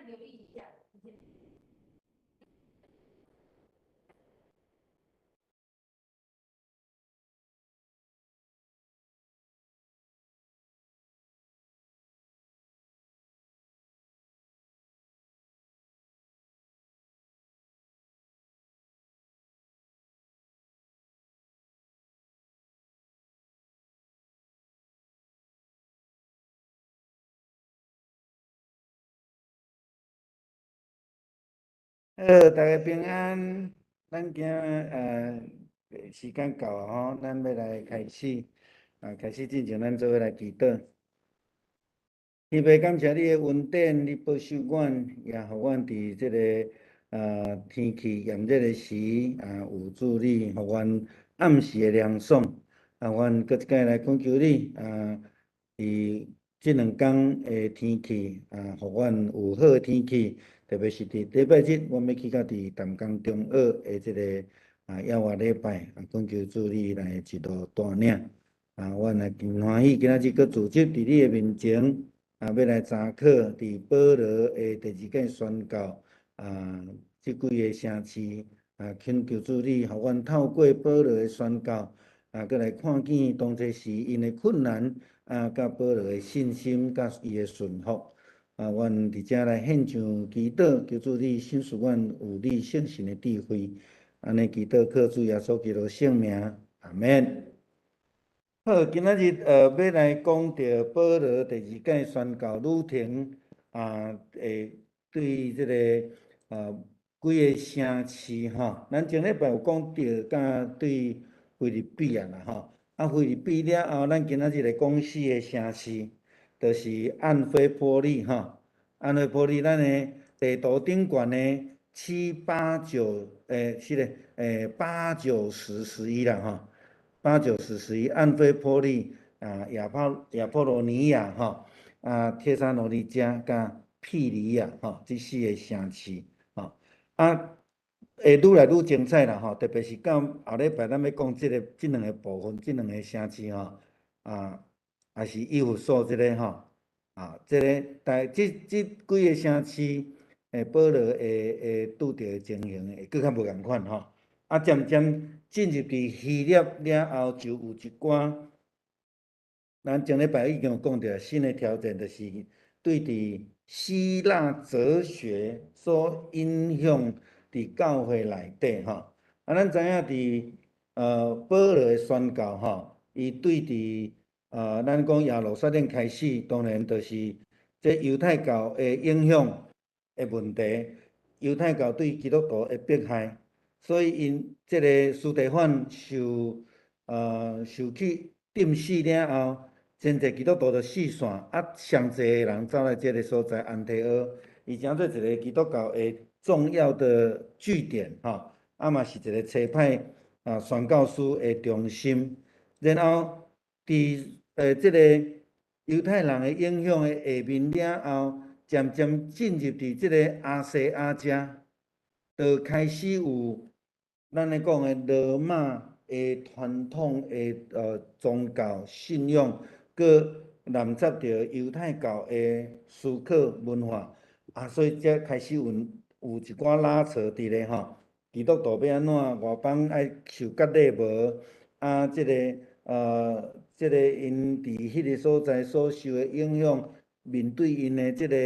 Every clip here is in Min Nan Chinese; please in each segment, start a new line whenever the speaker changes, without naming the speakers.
留意一下。
好，大家平安。咱今時間到啊吼，咱欲來開始啊，開始進前，咱做伙來祈禱。天父，感謝你的恩典，你保守阮，也予阮佇這个天氣炎熱的時啊，有主你，予阮暗時的涼爽。啊，阮閣一擺來懇求你啊，佇這兩工的天氣啊，予阮有好的天氣。特別是佇禮拜日，阮欲去到佇淡江中學的這个野外禮拜，啊，懇求主你來一路帶領。啊，阮也真歡喜，今仔日閣組織佇你的面前，啊，欲來查考佇保羅的第二屆宣教啊，這幾个城市，啊，懇求主你，予阮透過保羅的宣教，啊，閣來看見當初時𪜶的困難，啊，佮保羅的信心，佮伊的順服。啊，阮佇遮來獻上祈禱，求主你賞賜阮有你聖神的智慧。按呢祈禱靠主耶穌基督聖名，阿們。好，今仔日欲來講著保羅第二屆宣教旅程啊，會對這个幾个城市吼，咱前禮拜有講著，佮對腓立比啊啦吼，啊腓立比了後，咱今仔日來講四个城市。就是安非波利吼，安非波利，咱的地圖頂懸的七八九，是咧，八九十十一啦吼，八九十十一，安非波利啊，亞波羅尼亞吼，啊，帖撒羅尼迦佮庇哩亞吼，這四个城市吼，啊，會愈來愈精彩啦吼，特別是到後禮拜咱欲講這个這兩个部分，這兩个城市吼，啊。也是以弗所這个吼，啊，這个但這這幾个城市，保羅會會拄著的情形會閣較無仝款吼。啊，漸漸進入佇希臘了後，就有一寡，咱前禮拜已經有講著新的挑戰，就是對佇希臘哲學所影響佇教會內底吼。啊，咱知影佇保羅的宣教吼，伊對佇咱講耶路撒冷開始，當然就是這猶太教的影響的問題，猶太教對基督徒的迫害，所以𪜶這个司提反受去釘死了後，真濟基督徒就四散，啊，上濟的人走來這个所在安提阿，伊成做一个基督教的重要的據點，吼，啊嘛是一个差派宣教士的中心，然後佇這个猶太人的影響的下面了後，漸漸進入佇這个亞細亞遮，就開始有咱咧講的羅馬的傳統的宗教信仰，閣摾雜著猶太教的思考文化，啊，所以才開始有有一寡拉扯佇咧吼。基督徒欲按怎外邦愛受割禮無？啊，這个這个𪜶佇彼个所在所受的影響，面對𪜶的這个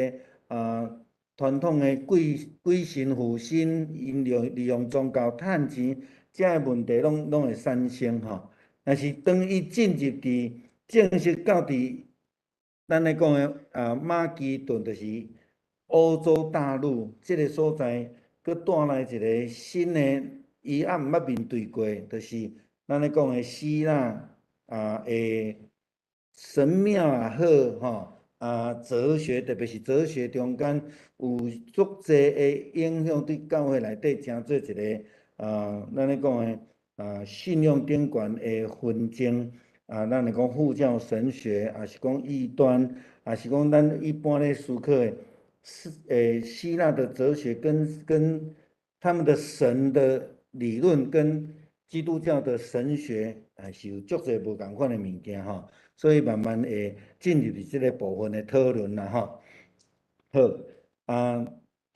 傳統的鬼鬼神附身，𪜶利用宗教趁錢，這个問題攏會產生吼。但是當伊進入佇正式到佇咱咧講的啊馬其頓，就是歐洲大陸這个所在，閣帶來一个新的，伊猶毋捌面對過，就是咱咧講的希臘的神廟也好，吼，啊，哲學，特別是哲學中間有足濟的影響，對教會內底成做一个啊，咱咧講的啊，信仰頂懸的紛爭啊，咱咧講護教神學，抑是講異端，抑是講咱一般咧思考的，希臘的哲學跟他們的神的理論跟基督教的神學，是有足濟無仝款的物件吼，所以慢慢會進入佇這个部分的討論啦吼。好，啊，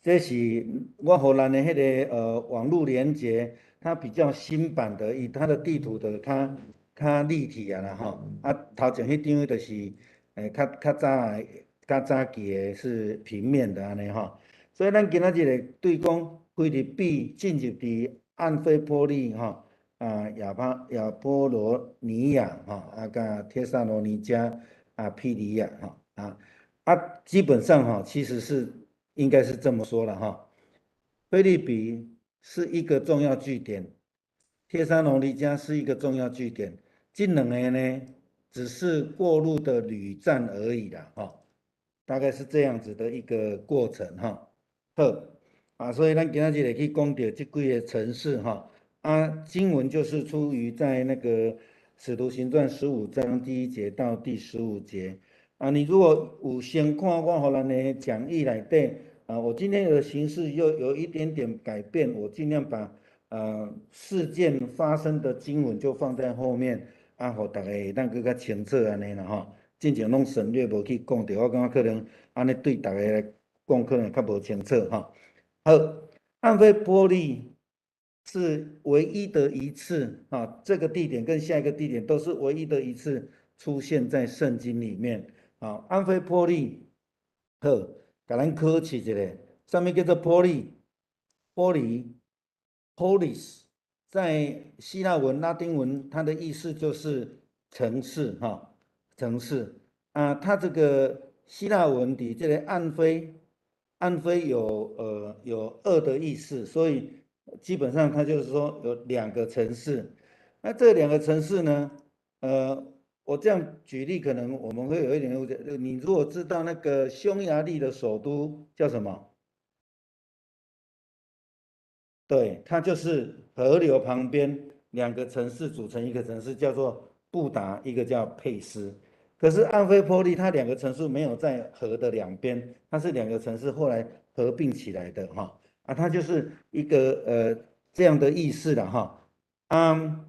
這是我予咱的彼个網路連結，它比較新版的，以它的地圖的較較立體啊啦吼。啊，頭前彼張就是較較早的較早期的是平面的按呢吼。所以咱今仔日會對講腓立比進入佇安非波利吼，啊亞波羅尼亞吼，啊佮帖撒羅尼迦啊庇哩亞吼啊啊，基本上哈，其實是應該是這麼說了哈。腓立比是一個重要據點，帖撒羅尼迦是一個重要據點，這兩個呢，只是過路的旅站而已啦，哈，大概是這樣子的一個過程哈。好，啊，所以咱今仔日會去講著這幾個城市哈，啊，經文就是出於在那個使徒行傳15章第1節到第15節。啊，你如果有先看我予咱的講義內底，啊，我今天的形式又有一點點改變，我盡量把事件發生的經文就放在後面，啊，予大家會當閣較清楚按呢啦吼。進前攏省略無去講著，我感覺可能按呢對大家來講可能較無清楚吼。好，安非波利是唯一的一次，啊，這個地點跟下一個地點都是唯一的一次出現在聖經裡面。好，安非波利，好，共咱考試一下，啥物叫做波利？波利，polis，在希臘文、拉丁文，它的意思就是城市，哈，城市。啊，它這個希臘文的這個安非，安非有二的意思，所以基本上它就是說有兩個城市。那這兩個城市呢，我這樣舉例，可能我們會有一點誤解。你如果知道那個匈牙利的首都叫什麼？對，它就是河流旁邊兩個城市組成一個城市，叫做布達，一個叫佩斯。可是安非波利它兩個城市沒有在河的兩邊，它是兩個城市後來合併起來的哈。啊，它就是一個這樣的意思了哈。嗯。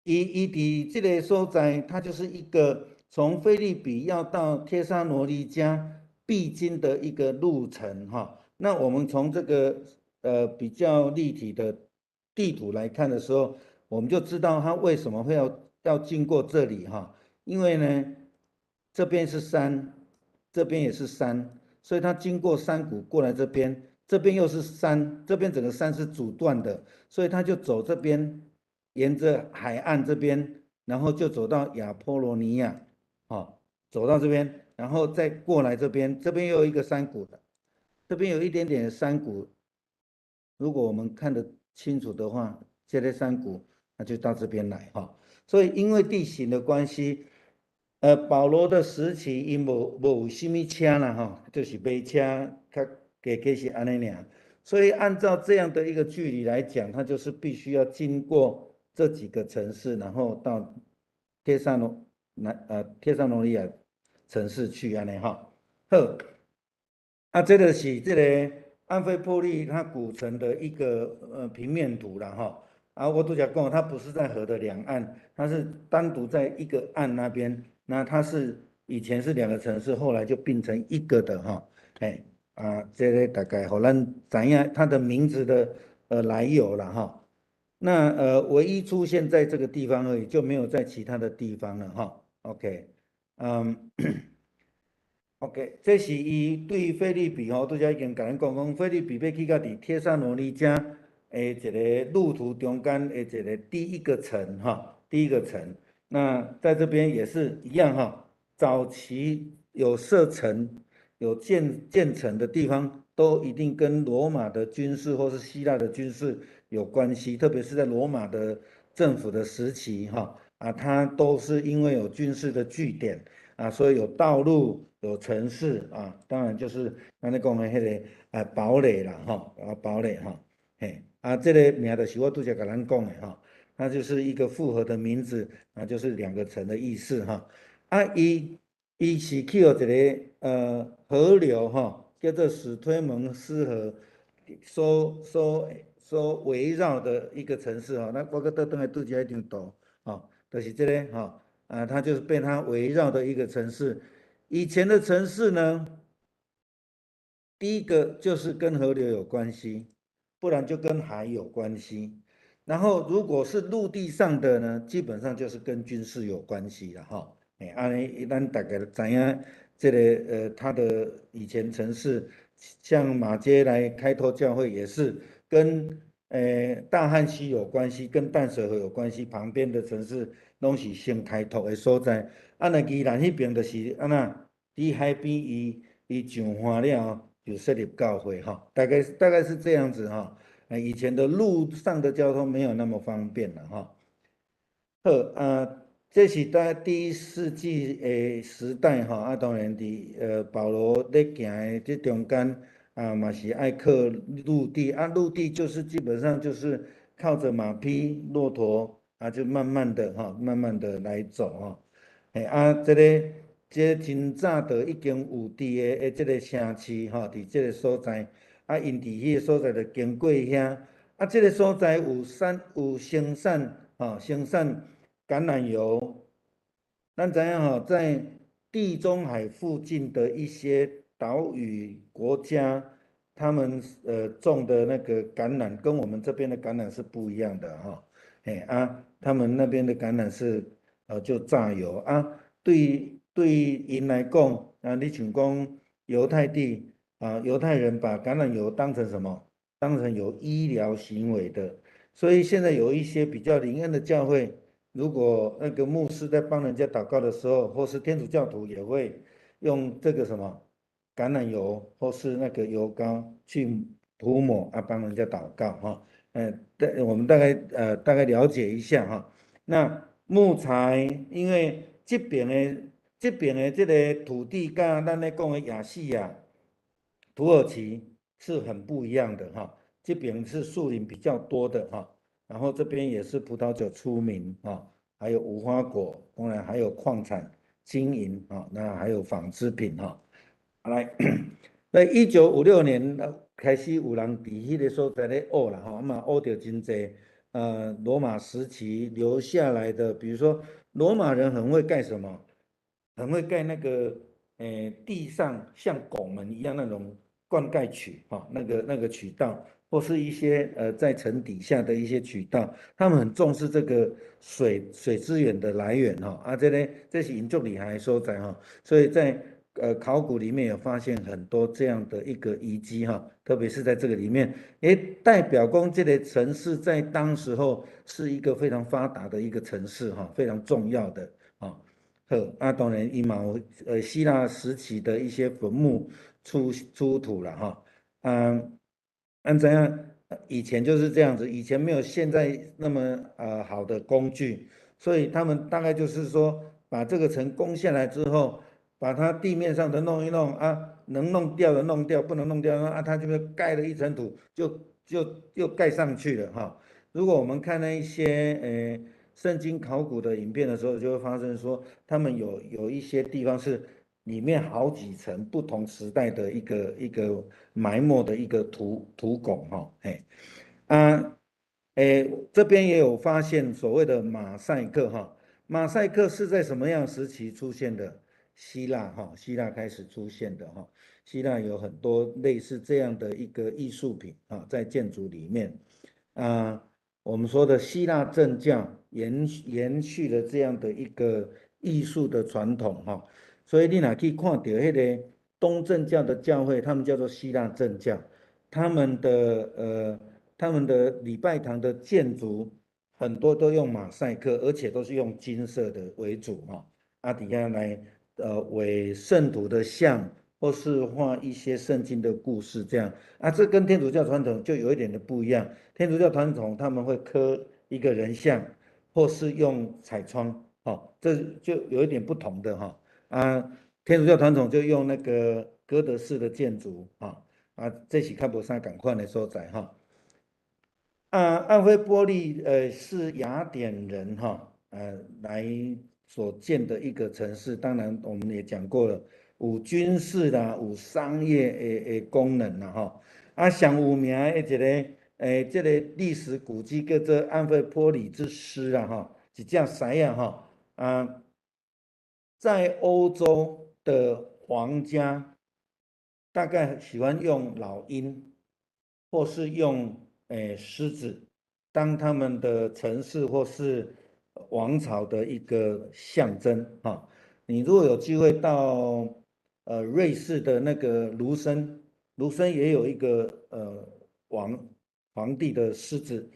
伊伊佇這個所在，它就是一個從腓立比要到帖撒羅尼迦必經的一個路程哈。那我們從這個比較立體的地圖來看的時候，我們就知道它為什麼會要經過這裡哈。因為呢，這邊是山，這邊也是山，所以它經過山谷過來這邊，這邊又是山，這邊整個山是阻斷的，所以他就走這邊。沿着海岸這邊，然後就走到亞波羅尼亞，哦，走到這邊，然後再過來這邊，這邊又有一個山谷的，這邊有一點點山谷，如果我們看得清楚的話，這個山谷那就到這邊來哈。所以因為地形的關係，保羅的時期𪜶無無啥物車啦吼，就是馬車較加加是按呢爾，所以按照這樣的一個距離來講，它就是必須要經過這幾個城市，然後到帖撒羅尼亞城市去按呢吼。好，啊，這個是這個安非波利它古城的一個平面圖啦吼。啊，我拄才講，它不是在河的兩岸，它是單獨在一個岸那邊。那它是以前是兩個城市，後來就變成一個的哈。哎，啊，這個大概予咱知影它的名字的來由了哈。那唯一出現在這個地方而已，就沒有在其他的地方了哈。OK，嗯，OK，這是伊對腓立比吼，拄才已經共咱講講，腓立比欲去到佇帖撒羅尼迦的一個路途中間的一個第一個城哈，第一個城。那在這邊也是一樣哈，早期有設城、有建城的地方，都一定跟羅馬的軍事或是希臘的軍事有關係，特別是在羅馬的政府的時期哈，啊，它都是因為有軍事的據點啊，所以有道路、有城市啊，當然就是咱咧講的彼個啊堡壘啦吼，啊堡壘吼，嘿，啊這個名就是我拄才共咱講的吼，它就是一個複合的名字啊，就是兩個城的意思哈。啊，伊是去予一個河流哈，叫做史推蒙斯河，所圍繞的一個城市哈。那我閣倒轉來拄才彼張圖，吼，就是這個吼，啊，它就是被它圍繞的一個城市。以前的城市呢，第一个就是跟河流有关系，不然就跟海有关系。然后如果是陆地上的呢，基本上就是跟军事有关系了哈。欸，按呢咱大概知影這个他的以前城市，像馬偕來開拓教會也是跟大漢溪有關係，跟淡水河有關係，旁邊的城市攏是先開拓的所在。啊，若宜蘭彼邊就是按怎，佇海邊伊上岸了後就設立教會哈，大概是這樣子哈。以前的陸上的交通沒有那麼方便了哈。好啊。這是在第一世紀的時代吼，啊，當然佇保羅咧行的這中間啊，嘛是愛靠陸地啊，陸地就是基本上就是靠着馬匹、駱駝啊，就慢慢的哈，慢慢的來走吼。嘿啊，這個這真早就已經有佇个的這個城市吼，佇這個所在，啊，𪜶佇彼個所在就經過遐，啊，這個所在有產有生產吼，生產橄欖油。咱知影吼，在地中海附近的一些島嶼國家，他們種的那個橄欖跟我們這邊的橄欖是不一樣的哈。嘿啊，他們那邊的橄欖是就榨油啊。對𪜶來講啊，你像講猶太地啊，猶太人把橄欖油當成什麼？當成有醫療行為的。所以現在有一些比較靈恩的教會，如果那個牧師在幫人家禱告的時候，或是天主教徒也會用這個什麼橄欖油或是那個油膏去塗抹啊，幫人家禱告哈。嗯，對，我們大概了解一下哈。那木材，因為這邊的這個土地，佮咱咧講的亞細亞、土耳其是很不一樣的哈。這邊是樹林比較多的哈。然後這邊也是葡萄酒出名啊，還有無花果，當然還有礦產、金銀啊，那還有紡織品哈。來，那1956年開始有人佇彼個所在咧挖啦吼，嘛挖著真濟，羅馬時期留下來的，比如說羅馬人很會蓋什麼？很會蓋那個，地上像拱門一樣那種灌溉渠哈，那個渠道。或是一些在城底下的一些渠道，他們很重視這個水資源的來源哈，啊，這個這是𪜶足厲害的所在哈，所以在考古裡面有發現很多這樣的一個遺跡哈，特別是在這個裡面，欸，代表講這個城市在當時候是一個非常發達的一個城市哈，非常重要的啊。好，啊，當然伊嘛有希臘時期的一些墳墓出土了哈，嗯。按怎樣？以前就是這樣子，以前沒有現在那麼好的工具，所以他們大概就是說，把這個城攻下來之後，把它地面上的弄一弄啊，能弄掉的弄掉，不能弄掉啊，它就蓋了一層土，就又蓋上去了哈。如果我們看那一些聖經考古的影片的時候，就會發現說，他們有一些地方是裡面好幾層不同時代的一個埋沒的一個土拱哈，嘿，啊，欸，這邊也有發現所謂的馬賽克哈，馬賽克是在什麼樣時期出現的？希臘哈，希臘開始出現的哈，希臘有很多類似這樣的一個藝術品啊，在建築裡面啊，我們說的希臘正教延續了這樣的一個藝術的傳統哈。所以你若去看到彼個東正教的教會，他們叫做希臘正教，他們的禮拜堂的建築很多都用馬賽克，而且都是用金色的為主哈。啊，底下來畫聖徒的像，或是畫一些聖經的故事這樣。啊，這跟天主教傳統就有一點的不一樣。天主教傳統他們會刻一個人像，或是用彩窗，哦，這就有一點不同的哈。啊，天主教傳統就用那個哥德式的建築，啊啊，這是較無啥仝款的所在哈。啊，安菲波利是雅典人哈，來所建的一個城市，當然我們也講過了，有軍事啦，有商業的功能啦哈。啊，上有名的一個這個歷史古蹟叫做安菲波里之獅啊哈，一隻獅啊哈啊。在歐洲的皇家大概喜歡用老鷹，或是用獅子，當他們的城市或是王朝的一個象徵哈。你如果有機會到瑞士的那個盧森，盧森也有一個王皇帝的獅子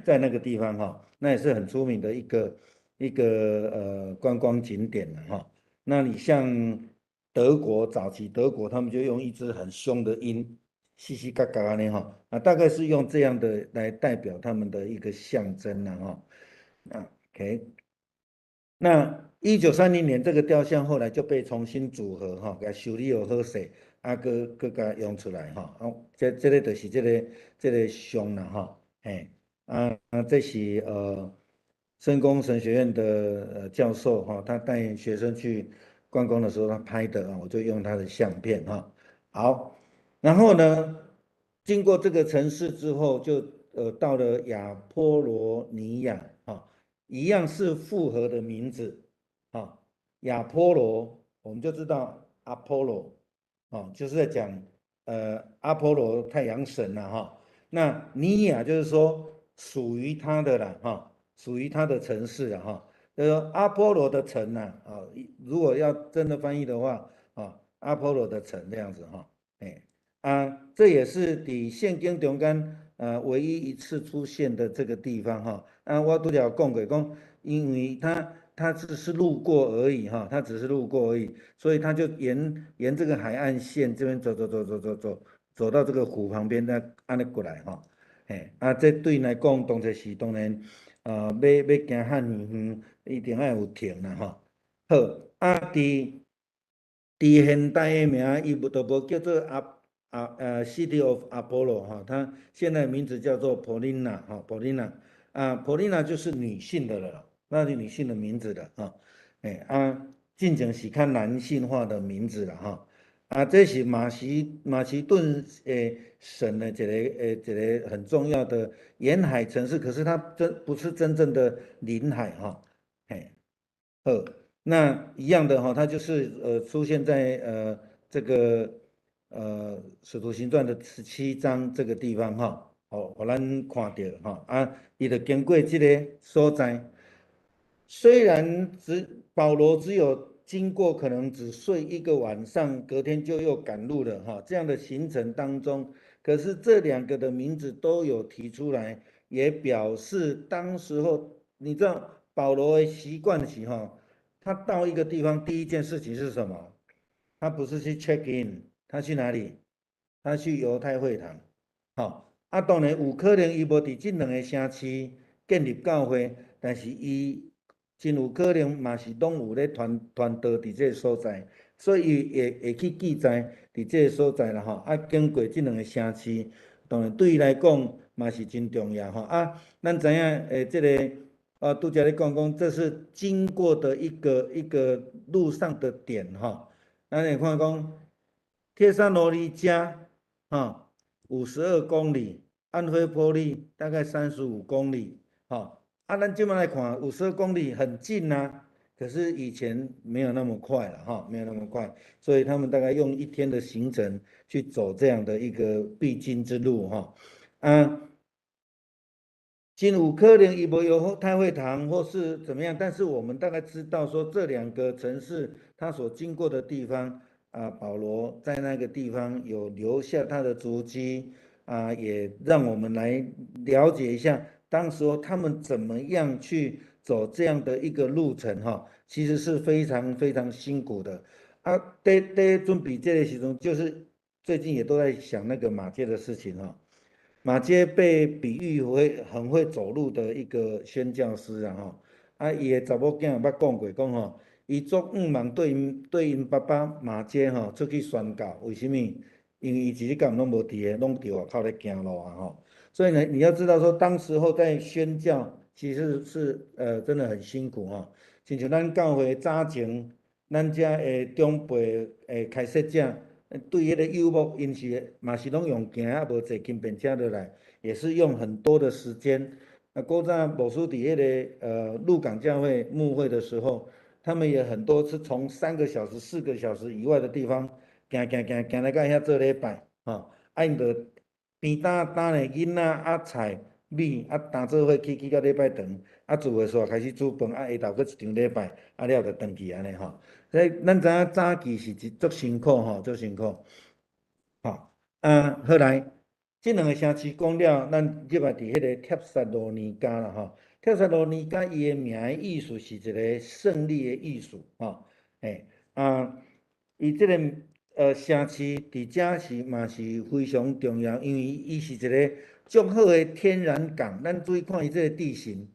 在那個地方哈，那也是很出名的一個觀光景點了哈。那你像德國早期德國，他們就用一隻很兇的鷹，死死角角按呢哈，啊，大概是用這樣的來代表他們的一個象徵了哈。啊，OK，那1930年這個雕像後來就被重新組合哈，共修理予好勢，啊，閣閣共用出來哈。哦，這個就是這個像啦哈，嘿，啊啊，這是聖公神學院的教授哈，他帶學生去觀光的時候他拍的啊，我就用他的相片哈。好，然後呢，經過這個城市之後，就到了亞波羅尼亞哈，一樣是複合的名字啊。亞波羅，我們就知道阿波羅，哦，就是在講阿波羅太陽神了哈。那尼亞就是說屬於他的了哈，屬於他的城市了哈。就是說阿波羅的城吶，啊，如果要真的翻譯的話，啊，阿波羅的城這樣子哈，哎，啊，這也是佇聖經中間唯一一次出現的這個地方哈。啊，我拄才有講過講，因為他只是路過而已哈，他只是路過而已，所以他就沿這個海岸線這邊走走走走走走，走到這個湖旁邊，再按呢過來哈。嘿，啊，這對𪜶來講，當作是當然，欲欲行較遠遠，一定愛有停啦吼。好，啊，佇現代的名，伊無就無叫做City of Apollo 哈，它現在名字叫做 Polina 哈，Polina 啊，Polina 就是女性的了，那是女性的名字的哈。哎啊，進前是較男性化的名字了哈。啊，這是馬其頓省的一個很重要的沿海城市，可是它真不是真正的臨海哈。嘿，好，那一樣的哈，它就是出現在這個使徒行傳的17章這個地方哈，好，予咱看著哈，啊，伊就經過這個所在，雖然只保羅只有經過可能只睡一個晚上，隔天就又趕路了哈，這樣的行程當中，可是這兩個的名字都有提出來，也表示當時候你知道保羅的習慣是哈，他到一個地方第一件事情是什麼？他不是去 check in，他去哪裡？他去猶太會堂。好，啊，當然有可能伊無佇這兩個城市建立教會，但是伊真有可能嘛是攏有咧傳傳道佇這個所在，所以伊會去記載佇這個所在啦吼。啊，經過這兩個城市，當然對伊來講嘛是真重要吼。啊，咱知影這個啊，拄才咧講講，這是經過的一個路上的點吼。咱會看講，帖撒羅尼迦，哈，52公里，安非波利大概35公里，哈。啊，咱這麼來看，五十二公里很近啊，可是以前沒有那麼快了哈，沒有那麼快，所以他們大概用一天的行程去走這樣的一個必經之路哈。啊，真有可能伊無猶太會堂或是怎麼樣，但是我們大概知道說這兩個城市他所經過的地方啊，保羅在那個地方有留下他的足跡啊，也讓我們來了解一下當時候他們怎麼樣去走這樣的一個路程哈，其實是非常非常辛苦的啊。在準備這個時陣，就是最近也都在想那個馬偕的事情哈。馬偕被比喻為很會走路的一個宣教師啊吼，啊，伊的查某囝捌講過，講吼，伊足向望對𪜶爸爸馬偕吼出去宣教，為啥物？因為伊一日到晚攏無佇个，攏佇外口咧行路啊吼。所以呢，你要知道說，當時候在宣教，其實是真的很辛苦吼。親像咱教會早前，咱遮的長輩的開設者，對彼個遊牧，𪜶是嘛是攏用行，啊無坐輕便車落來，也是用很多的時間。啊，古早牧師佇彼個鹿港教會牧會的時候，他們也很多是從3個小時、4個小時以外的地方行行行行來到遐做禮拜，吼，啊𪜶就邊擔擔咧囡仔啊菜米啊擔做伙去去到禮拜堂，啊聚會煞開始煮飯，啊下晝閣一場禮拜，啊了就轉去按呢吼。所以咱知影早期是一足辛苦吼，足辛苦。吼，啊好來，這兩個城市講了，咱入來佇彼個帖撒羅尼迦啦吼。帖撒羅尼迦伊的名的意思是一個勝利的意思吼，欸啊，伊這個城市佇遮是嘛是非常重要，因為伊是一個足好的天然港。咱注意看伊這個地形，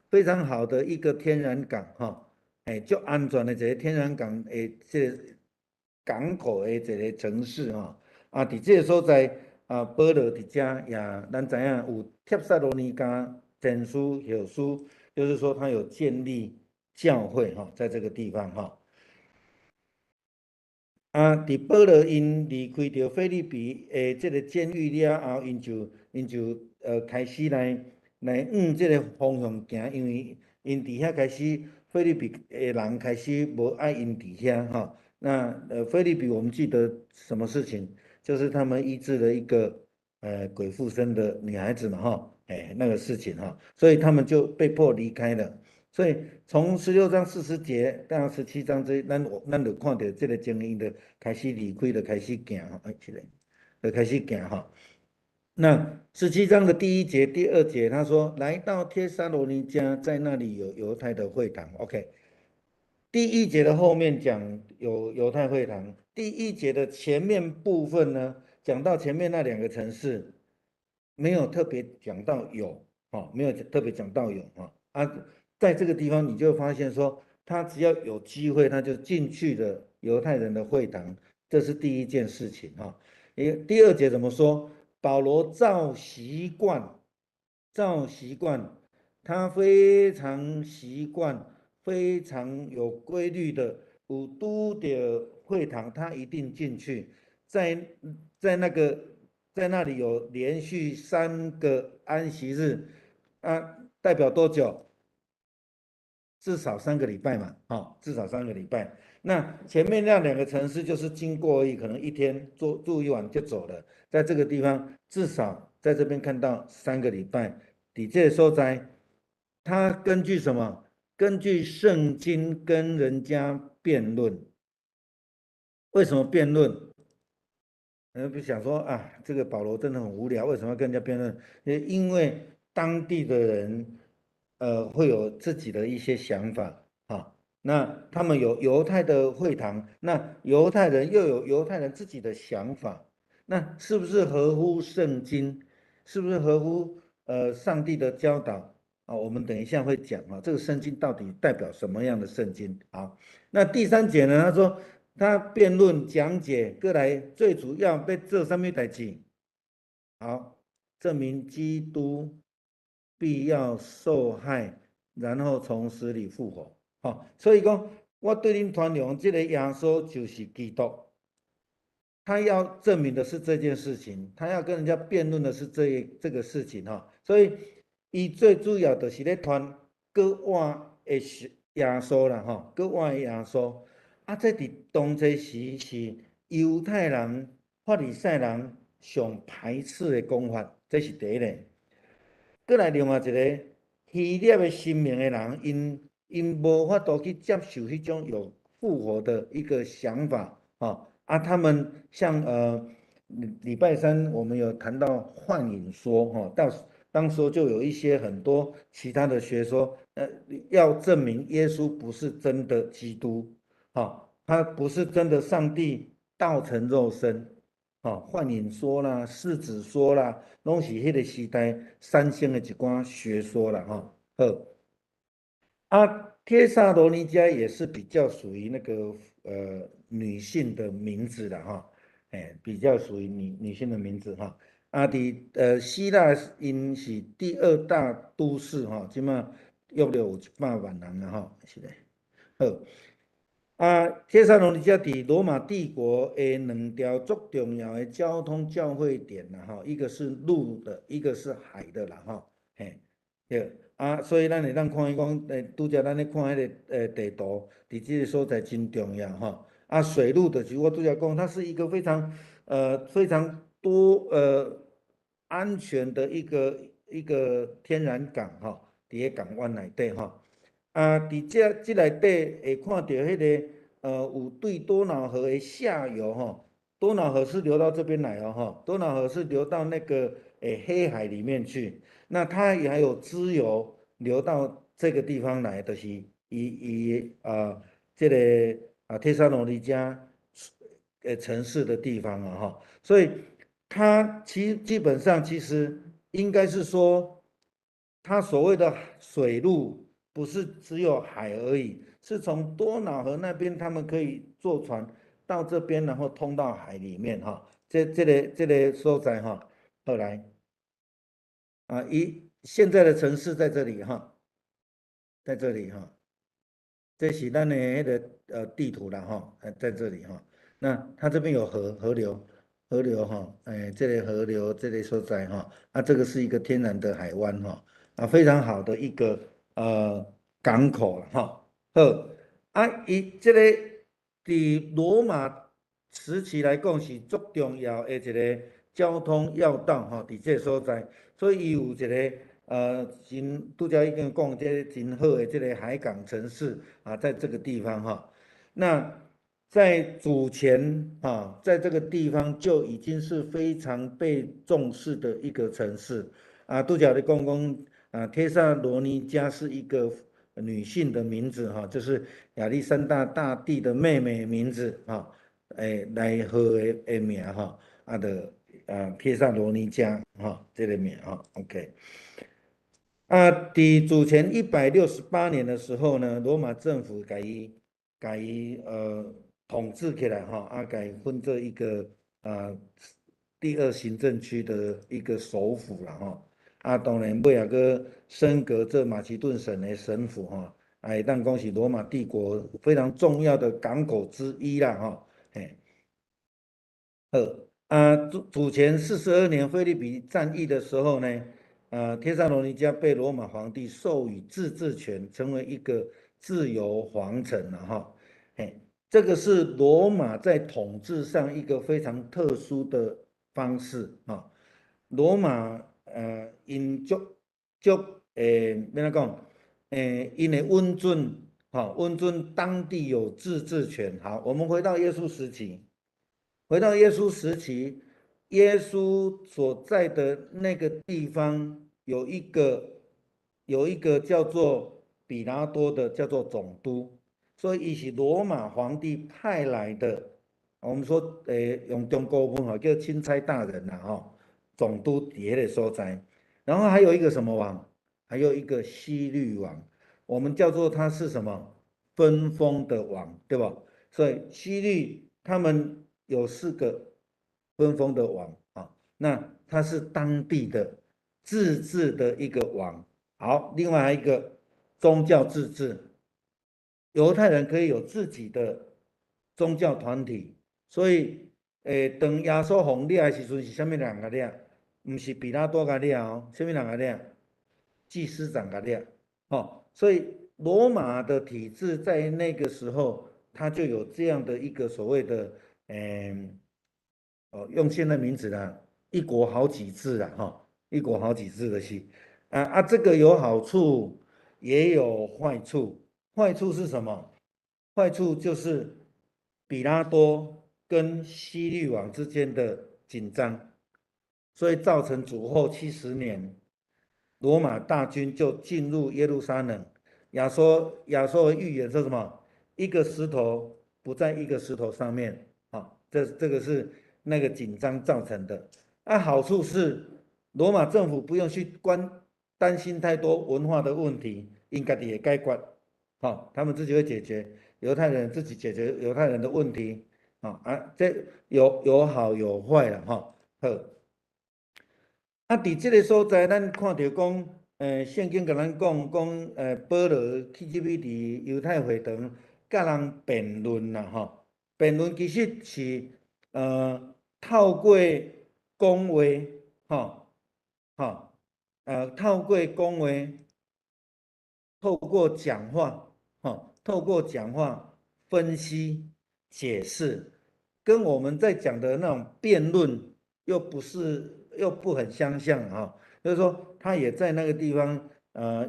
非常好的一個天然港吼，欸，足安全的一個天然港的這個港口的一個城市吼。啊，佇這個所在啊，保羅佇遮也，咱知影有帖撒羅尼迦前書後書，就是說他有建立教會吼，在這個地方吼。啊，佇保羅𪜶離開著腓立比的這個監獄了後，𪜶就開始來往這個方向行，因為𪜶佇遐開始腓立比的人開始無愛𪜶佇遐吼。那腓立比我們記得什麼事情？就是他們醫治了一個鬼附身的女孩子嘛吼，欸那個事情哈，所以他們就被迫離開了。所以從16章40節到17章這，咱就看著這個情形就開始離開，就開始行吼，欸，這個就開始行吼。那十七章的第一節、第二節，他說來到帖撒羅尼迦，在那裡有猶太的會堂。OK，第一節的後面講有猶太會堂，第一節的前面部分呢，講到前面那兩個城市，沒有特別講到有，哦，沒有特別講到有啊。啊，在這個地方你就發現說，他只要有機會，他就進去了猶太人的會堂，這是第一件事情哈。第二節怎麼說？保羅照習慣，照習慣，他非常習慣，非常有規律的，有拄著會堂，他一定進去，在那裡有連續三個安息日，啊，代表多久？至少三個禮拜嘛，哦，至少三個禮拜。那前面那兩個城市就是經過而已，可能一天住住一晚就走了。在這個地方，至少在這邊看到三個禮拜。佇這個所在，他根據什麼？根據聖經跟人家辯論。為什麼辯論？不想說啊，這個保羅真的很無聊，為什麼要跟人家辯論？因為當地的人，會有自己的一些想法，啊。那他們有猶太的會堂，那猶太人又有猶太人自己的想法，那是不是合乎聖經？是不是合乎上帝的教導啊？我們等一下會講啊，這個聖經到底代表什麼樣的聖經？好，那第三節呢？他說他辯論講解過來，最主要欲做啥物代誌？好，證明基督必要受害，然後從死裡復活。吼，所以講，我對恁傳揚這個耶穌就是基督。他要證明的是這件事情，他要跟人家辯論的是這個事情哈。所以，伊最主要就是咧傳閣活的耶穌啦，吼，閣活的耶穌。啊，這佇當時是猶太人、法利賽人上排斥的講法，這是第一個。閣來另外一個希臘的神明的人，𪜶無法度去接受彼種有復活的一個想法，吼啊，他們像禮拜三我們有談到幻影說，吼，到當時就有一些很多其他的學說，要證明耶穌不是真的基督，吼，他不是真的上帝道成肉身，吼，幻影說啦、世子說啦，攏是彼個時代產生的一寡學說啦，吼，好。啊，帖撒羅尼迦也是比較屬於那個女性的名字的哈，欸，比較屬於女性的名字哈。啊，佇希臘𪜶是第二大都市哈，這馬約略有100萬人啦吼，是的。好，啊，帖撒羅尼迦佇羅馬帝國的兩條足重要的交通交匯點啦吼，一個是陸的，一個是海的啦吼，嘿，對。啊，所以咱會當看伊講，拄才咱咧看彼個地圖，佇這個所在真重要吼。啊，水路的，我拄才講，它是一個非常多安全的一個天然港吼，佇个港灣內底吼。啊，佇這內底會看著彼个有對多瑙河的下游吼，多瑙河是流到這邊來哦吼，多瑙河是流到那個黑海裡面去，那它也還有支流流到這個地方來，就是伊伊啊這個啊帖撒羅尼迦城市的地方啊哈，所以它其基本上其實應該是說，它所謂的水路不是只有海而已，是從多瑙河那邊他們可以坐船到這邊，然後通到海裡面哈。這個所在哈，後來啊，一現在的城市在這裡哈，在這裡哈，這是咱的彼个地圖啦哈，在這裡哈。那它這邊有河流哈，哎，這個河流這個所在哈，啊，這個是一個天然的海灣哈，啊，非常好的一個港口哈。好，啊，伊這個佇羅馬時期來講是足重要的一個交通要道吼，佇這個所在，所以伊有一個真拄才已經講這個真好的這個海港城市啊，在這個地方哈。那在主前啊，在這個地方就已經是非常被重視的一個城市啊。拄才咧講講啊，帖撒羅尼迦是一個女性的名字哈，就是亞歷山大大帝的妹妹名字哈，欸來號的名哈，啊就啊帖撒羅尼迦哈，這個名哈，OK。啊，佇主前168年的時候呢，羅馬政府共伊統治起來哈，啊，共伊分做一個第二行政區的一個首府啦吼。啊，當然尾仔閣升格做馬其頓省的省府吼，啊，會當講是羅馬帝國非常重要的港口之一啦吼，嘿。好，啊，主前42年腓立比戰役的時候呢，帖撒羅尼迦被羅馬皇帝授予自治權，成為一個自由皇城了哈。嘿，這個是羅馬在統治上一個非常特殊的方式啊。羅馬𪜶足足欲按怎講？𪜶會允准，吼，允准當地有自治權。好，我們回到耶穌時期，回到耶穌時期，耶穌所在的那個地方有一個叫做彼拉多的，叫做總督，所以伊是羅馬皇帝派來的。我們說，用中國話吼叫欽差大人啦，吼，總督佇彼个所在。然後還有一個什麼王？還有一個希律王，我們叫做他是什麼？分封的王，對吧？所以希律他們有四個分封的王啊，那他是當地的自治的一個王。好，另外還有一個宗教自治，猶太人可以有自己的宗教團體，所以，當耶穌予掠的時陣是啥物人共掠？毋是彼拉多共掠哦，啥物人共掠？祭司長共掠，吼，所以羅馬的體制在那個時候，它就有這樣的一個所謂的，哦，用現在名字啦，一國好幾制啦，哈，一國好幾制的是，啊啊，這個有好處，也有壞處。壞處是什麼？壞處就是彼拉多跟希律王之間的緊張，所以造成主後70年，羅馬大軍就進入耶路撒冷。耶穌的預言說什麼？一個石頭不在一個石頭上面。啊，這個是那個緊張造成的。啊，好處是羅馬政府不用去擔心太多文化的問題，𪜶家己會解決。好，他們自己會解決，猶太人自己解決猶太人的問題。啊啊，這有好有壞啦，吼。好，啊，佇這個所在，咱看著講，聖經共咱講講，保羅去入去佇猶太會堂，佮人辯論啦，吼。辯論其實是，透過講話，吼，吼，透過講話，透過講話，吼，透過講話分析。解釋，跟我們在講的那種辯論又不是又不很相像哈。就是說，他也在那個地方，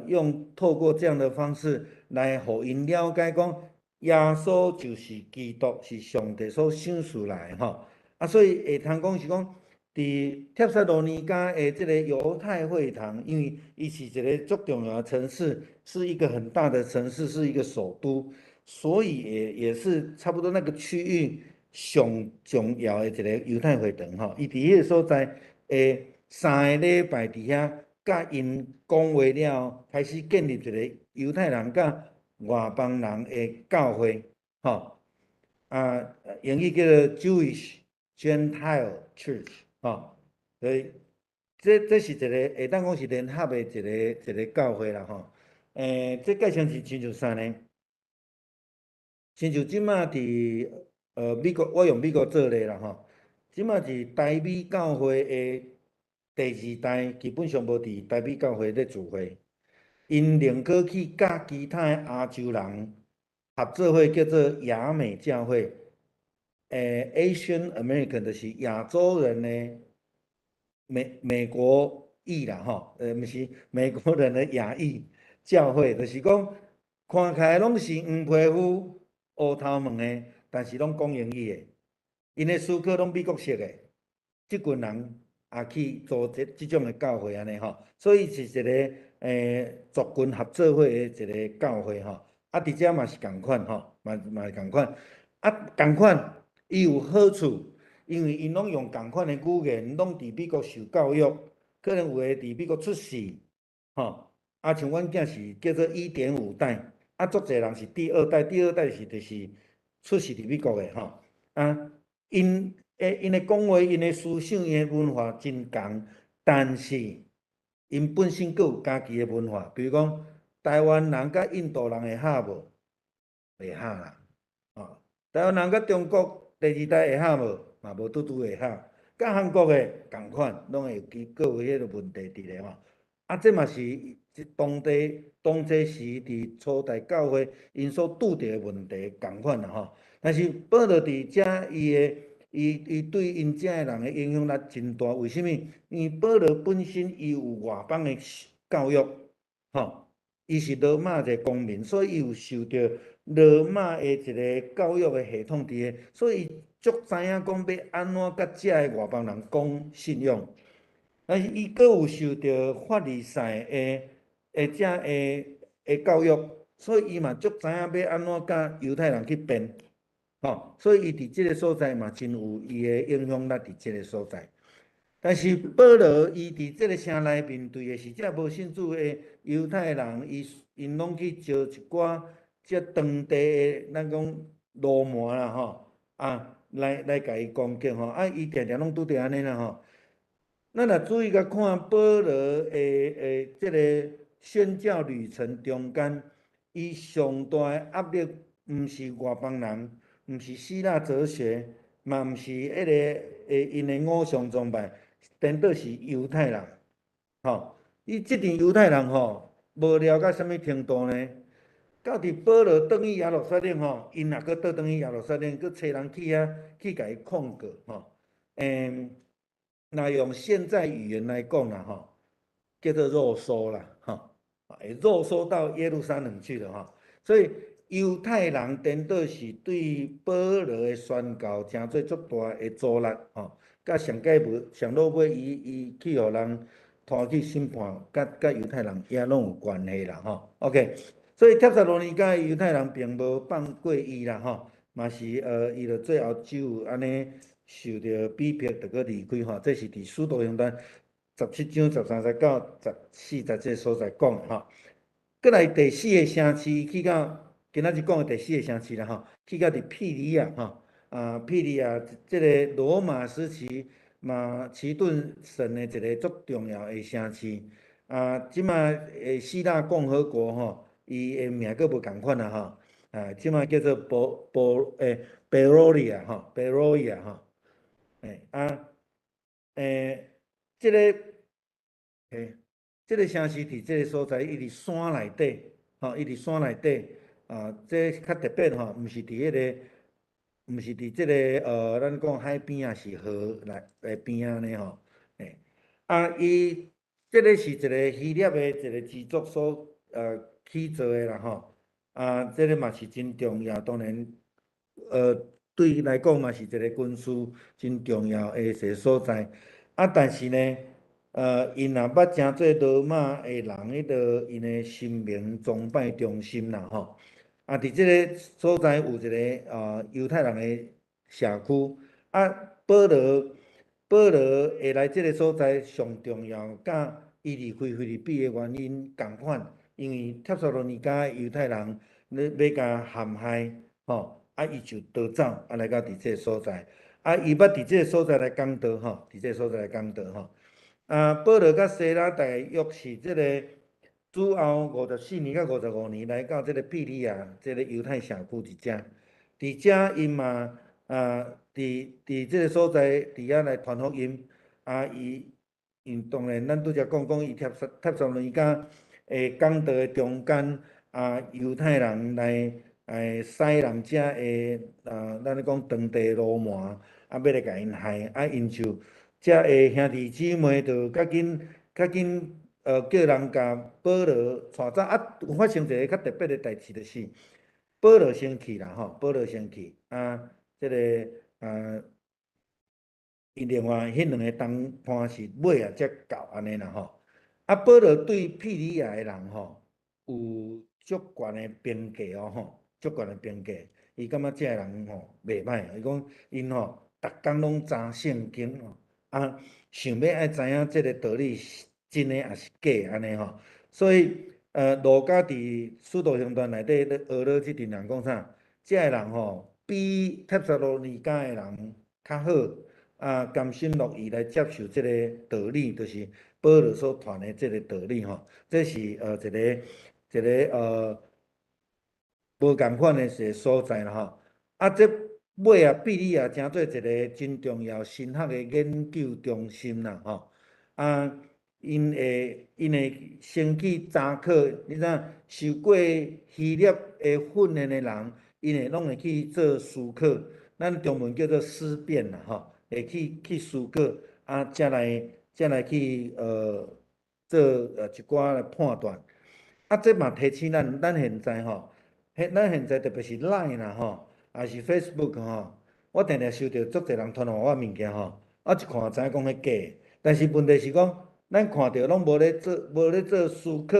用透過這樣的方式來予𪜶了解講，耶穌就是基督，是上帝所賞賜來的吼。啊，所以會通講是講，佇帖撒羅尼迦的這個猶太會堂，因為伊是一個足重要的城市，是一個很大的城市，是一個首都，所以也是差不多那個區域上重要的一個猶太會堂吼。伊佇彼個所在的三個禮拜佇遐，佮𪜶講話了後，開始建立一個猶太人佮外邦人的教會，吼，啊，英語叫做 Jewish Gentile Church，吼，所以這是一個會當講是聯合的一個教會啦，吼。這蓋像是親像啥呢？親像這馬佇美國，我用美國做例啦，吼。這馬是台美教會的第二代，基本上無佇台美教會咧聚會，𪜶寧可去佮其他的亞洲人合做伙，叫做亞美教會。Asian American 就是亞洲人的美國裔啦，吼，毋是美國人的亞裔教會，就是講看起來攏是黃皮膚、烏頭毛的，但是攏講英語的，𪜶的思考攏美國式的，這群人也去做這種的教會按呢吼，所以是一個族群合做伙的一個教會吼。啊，佇遮嘛是仝款吼，嘛是仝款。啊，仝款伊有好處，因為𪜶攏用仝款的語言，攏佇美國受教育，可能有的佇美國出世，吼。啊，像阮囝是叫做1.5代，啊，足濟人是第二代，第二代是就是出世佇美國的吼。啊，𪜶的講話、𪜶的思想、𪜶的文化真仝，但是𪜶本身閣有家己的文化，比如講台灣人佮印度人會合無？袂合啦，哦，台灣人佮中國第二代會合無？嘛無拄拄會合。佮韓國的仝款，攏會有其閣有彼個問題佇咧吼。啊，這嘛是當地當這時佇初代教會𪜶所拄著的問題仝款啦吼。但是保羅佇遮伊的伊伊對𪜶遮的人的影響力真大，為啥物？因為保羅本身伊有外邦的教育，吼，伊是羅馬一個公民，所以伊有受著羅馬的一個教育的系統佇咧，所以伊足知影講欲按怎佮遮的外邦人講信仰。但是伊閣有受著法利賽的遮的教育，所以伊嘛足知影欲按怎佮猶太人去辯，吼，所以伊佇這個所在嘛真有伊的影響力佇這個所在。但是保羅伊佇這個城內面對的是遮無信主的猶太人，𪜶攏去招一寡這當地的咱講流氓啦吼，啊，來共伊攻擊吼，啊，伊定定攏拄著按呢啦吼。咱若注意共看保羅的這個宣教旅程中間，伊上大的壓力毋是外邦人，毋是希臘哲學，嘛毋是彼個𪜶的偶像崇拜，顛倒是猶太人，吼！伊這陣猶太人吼，無聊到啥物程度呢？到佇保羅轉去耶路撒冷吼，𪜶也閣倒轉去耶路撒冷，閣揣人去遐去共伊控告吼。若用現在語言來講啦，吼，叫做肉搜啦，吼，會肉搜到耶路撒冷去了吼。所以猶太人顛倒是對保羅的宣教成做足大的阻力，吼。佮上蓋無上落尾，伊去予人拖去審判，佮猶太人也攏有關係啦，吼。OK，所以帖撒羅尼迦猶太人並無放過伊啦，吼，嘛是伊就最後只有按呢受著逼迫，就閣離開吼。這是佇使徒行傳17章13節到14節這個所在講的吼。閣來第四個城市去到今仔日講的第四個城市啦吼，去到佇庇哩亞吼，啊，庇哩亞這個羅馬時期馬其頓省的一個足重要的城市。啊，這馬的希臘共和國吼，伊的名閣無仝款啦吼，啊，這馬叫做波波貝羅利亞吼，貝羅亞吼，啊，這個城市佇這個所在，伊佇山內底，吼，伊佇山內底，啊，這較特別吼，毋是佇彼個毋是佇這个咱講海邊啊，是河來的邊仔呢吼。欸，啊，伊這个是一个希臘的一個貴族所起造的啦吼。啊，這个嘛是真重要，當然，對伊來講嘛是一個軍事真重要的一個所在。啊，但是呢，𪜶也捌成做羅馬的人，彼个𪜶的神明崇拜中心啦吼。啊，佇這个所在有一个猶太人的社區。啊，保羅會來這个所在上重要，佮伊離開腓立比的原因仝款，因為帖撒羅尼迦的猶太人咧欲共陷害，吼，啊，伊就逃走，啊，來到佇這个所在。啊，伊捌佇這个所在來講道，吼，佇這个所在來講道，吼。啊，保羅佮西拉大約是這个主後54年佮55年來到這个庇哩亞這个猶太社區佇遮，佇遮𪜶嘛啊，佇這个所在佇遐來傳福音。啊，伊𪜶當然咱拄才講講伊帖撒羅尼迦的講道的中間，啊，猶太人來來使人遮的啊，咱咧講當地流氓，啊，欲來共𪜶害，啊，𪜶就遮的兄弟姊妹就較緊較緊，叫人共保羅帶走。啊，有發生一个較特別的代誌，就是保羅先去啦，吼，保羅先去，啊，這个啊，伊另外彼兩个同伴是尾仔才到按呢啦，吼。啊，保羅對庇哩亞的人吼，有足懸的評價哦，吼，足懸的評價。伊感覺這个人吼袂歹，伊講𪜶吼逐工攏查聖經吼，啊，想欲愛知影這个道理是真的抑是假按呢吼。所以，路加佇使徒行傳內底咧學了這陣人講啥？這个人吼比帖撒羅尼迦的人較好，啊，甘心樂意來接受這个道理，就是保羅所傳的這个道理吼。這是一个無仝款的一个所在啦吼。啊，這尾啊，庇哩亞成做一个真重要神學的研究中心啦吼。啊，𪜶會先去查考，你知影受過希臘的訓練的人，𪜶會攏會去做思考，咱中文叫做思辨啦吼，會去思考，啊，才來去做一寡的判斷。啊，這嘛提醒咱，咱現在吼，咱現在特別是 Line 啦吼，抑是 Facebook 吼，我定定收著足濟人傳予我物件吼，我一看就知影講彼假，但是問題是講，咱看著攏無咧做思考，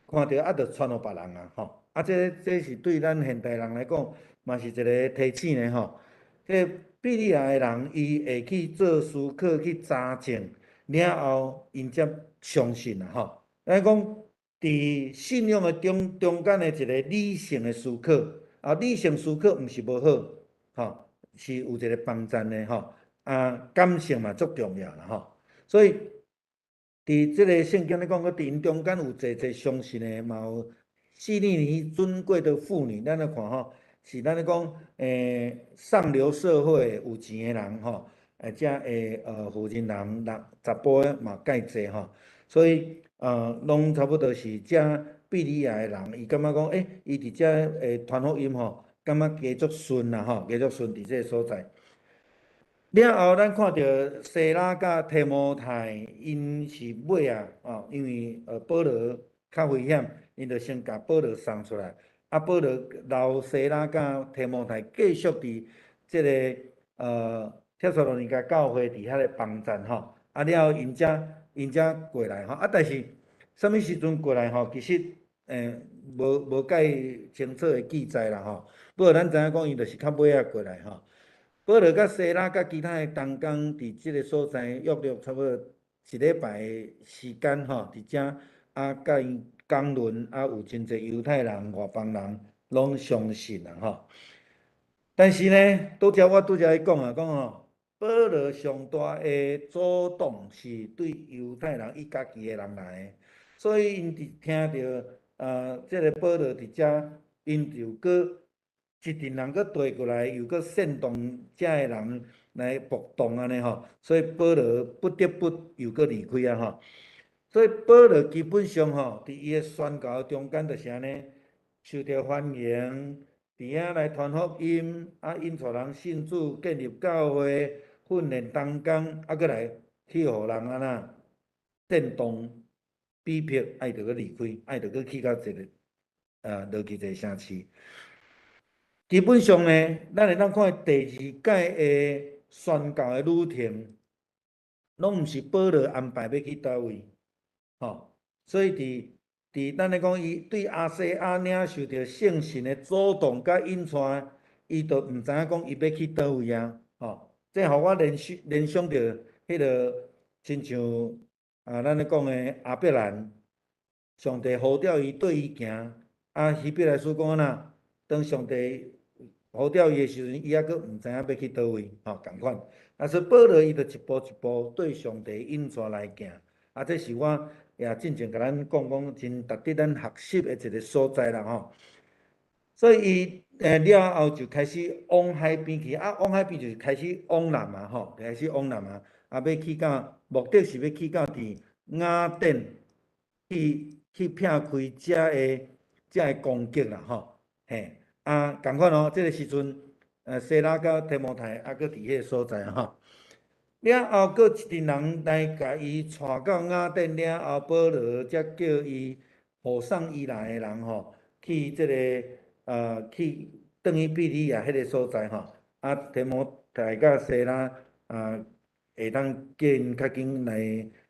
看著啊就傳予別人啊吼，啊這是對咱現代人來講，嘛是一个提醒呢吼。這庇哩亞的人，伊會去做思考，去查證，了後𪜶才相信啦吼。咱講佇信仰的中間的一个理性的思考，啊，理性思考毋是無好，吼，是有一个幫贊的吼。啊，感性嘛足重要啦吼。所以佇這个聖經咧講，佫佇𪜶中間有濟濟相信的，嘛有希利尼尊貴的婦女，咱來看吼，是咱咧講，上流社會有錢的人吼，遮的婦人人查埔嘛蓋濟吼，所以攏差不多是遮庇哩亞的人，伊感覺講，欸，伊佇遮傳福音吼，感覺加足順啦吼，加足順佇這个所在。了後，咱看著西拉佮提摩太，𪜶是尾仔哦，因為保羅較危險，𪜶就先共保羅送出來。啊，保羅留西拉佮提摩太繼續佇這个帖撒羅尼迦教會佇遐咧幫贊吼。啊，了後𪜶才過來吼。啊，但是啥物時陣過來吼？其實無蓋清楚的記載啦吼。不過咱知影講，伊就是較尾仔過來吼。保羅佮西拉佮其他的同工佇這个所在約略差不多一禮拜的時間吼，佇遮啊，佮𪜶講論啊，有真濟猶太人、外邦人攏相信啦吼。但是呢，拄才我拄才咧講啊，講吼，保羅上大的阻擋是對猶太人伊家己的人來的，所以𪜶佇聽著啊，這个保羅佇遮，𪜶就閣一陣人閣綴過來，又閣煽動遮的人來暴動按呢吼，所以保羅不得不又閣離開啊吼。所以保羅基本上吼，佇伊的宣教中間就是按呢，受著歡迎。佇遐來傳福音，啊，引帶人信主，建立教會，訓練同工，啊，閣來去予人按怎震動、逼迫，啊，伊就閣離開，啊，伊就閣去到一個落去一個城市。基本上呢，咱會當看第二屆的宣教的旅程，攏毋是保羅安排欲去佗位，吼，所以佇咱咧講，伊對亞細亞領受著聖神的主動佮引帶，伊就毋知影講伊欲去佗位啊，吼，這予我聯想著彼个親像啊，咱咧講的亞伯蘭，上帝呼召伊綴伊行，啊，希伯來書講按怎？當上帝呼召伊的時陣，伊猶閣毋知影欲去佗位，吼，仝款。啊，所以保羅伊就一步一步對上帝引帶來行，啊，這是我也進前共咱講講，真值得咱學習的一個所在啦吼。所以伊了後就開始往海邊去，啊，往海邊就是開始往南啊，吼，開始往南啊，啊，欲去到目的是欲去到佇雅典去撇開遮的攻擊啦，吼，嘿，啊，仝款哦，這个時陣，西拉佮提摩太猶閣佇彼个所在吼。了後，閣一陣人來共伊帶到雅典了後，保羅才叫伊護送伊來的人吼，去這个去轉去庇哩亞彼个所在吼。啊，提摩太佮西拉啊，會當叫𪜶較緊來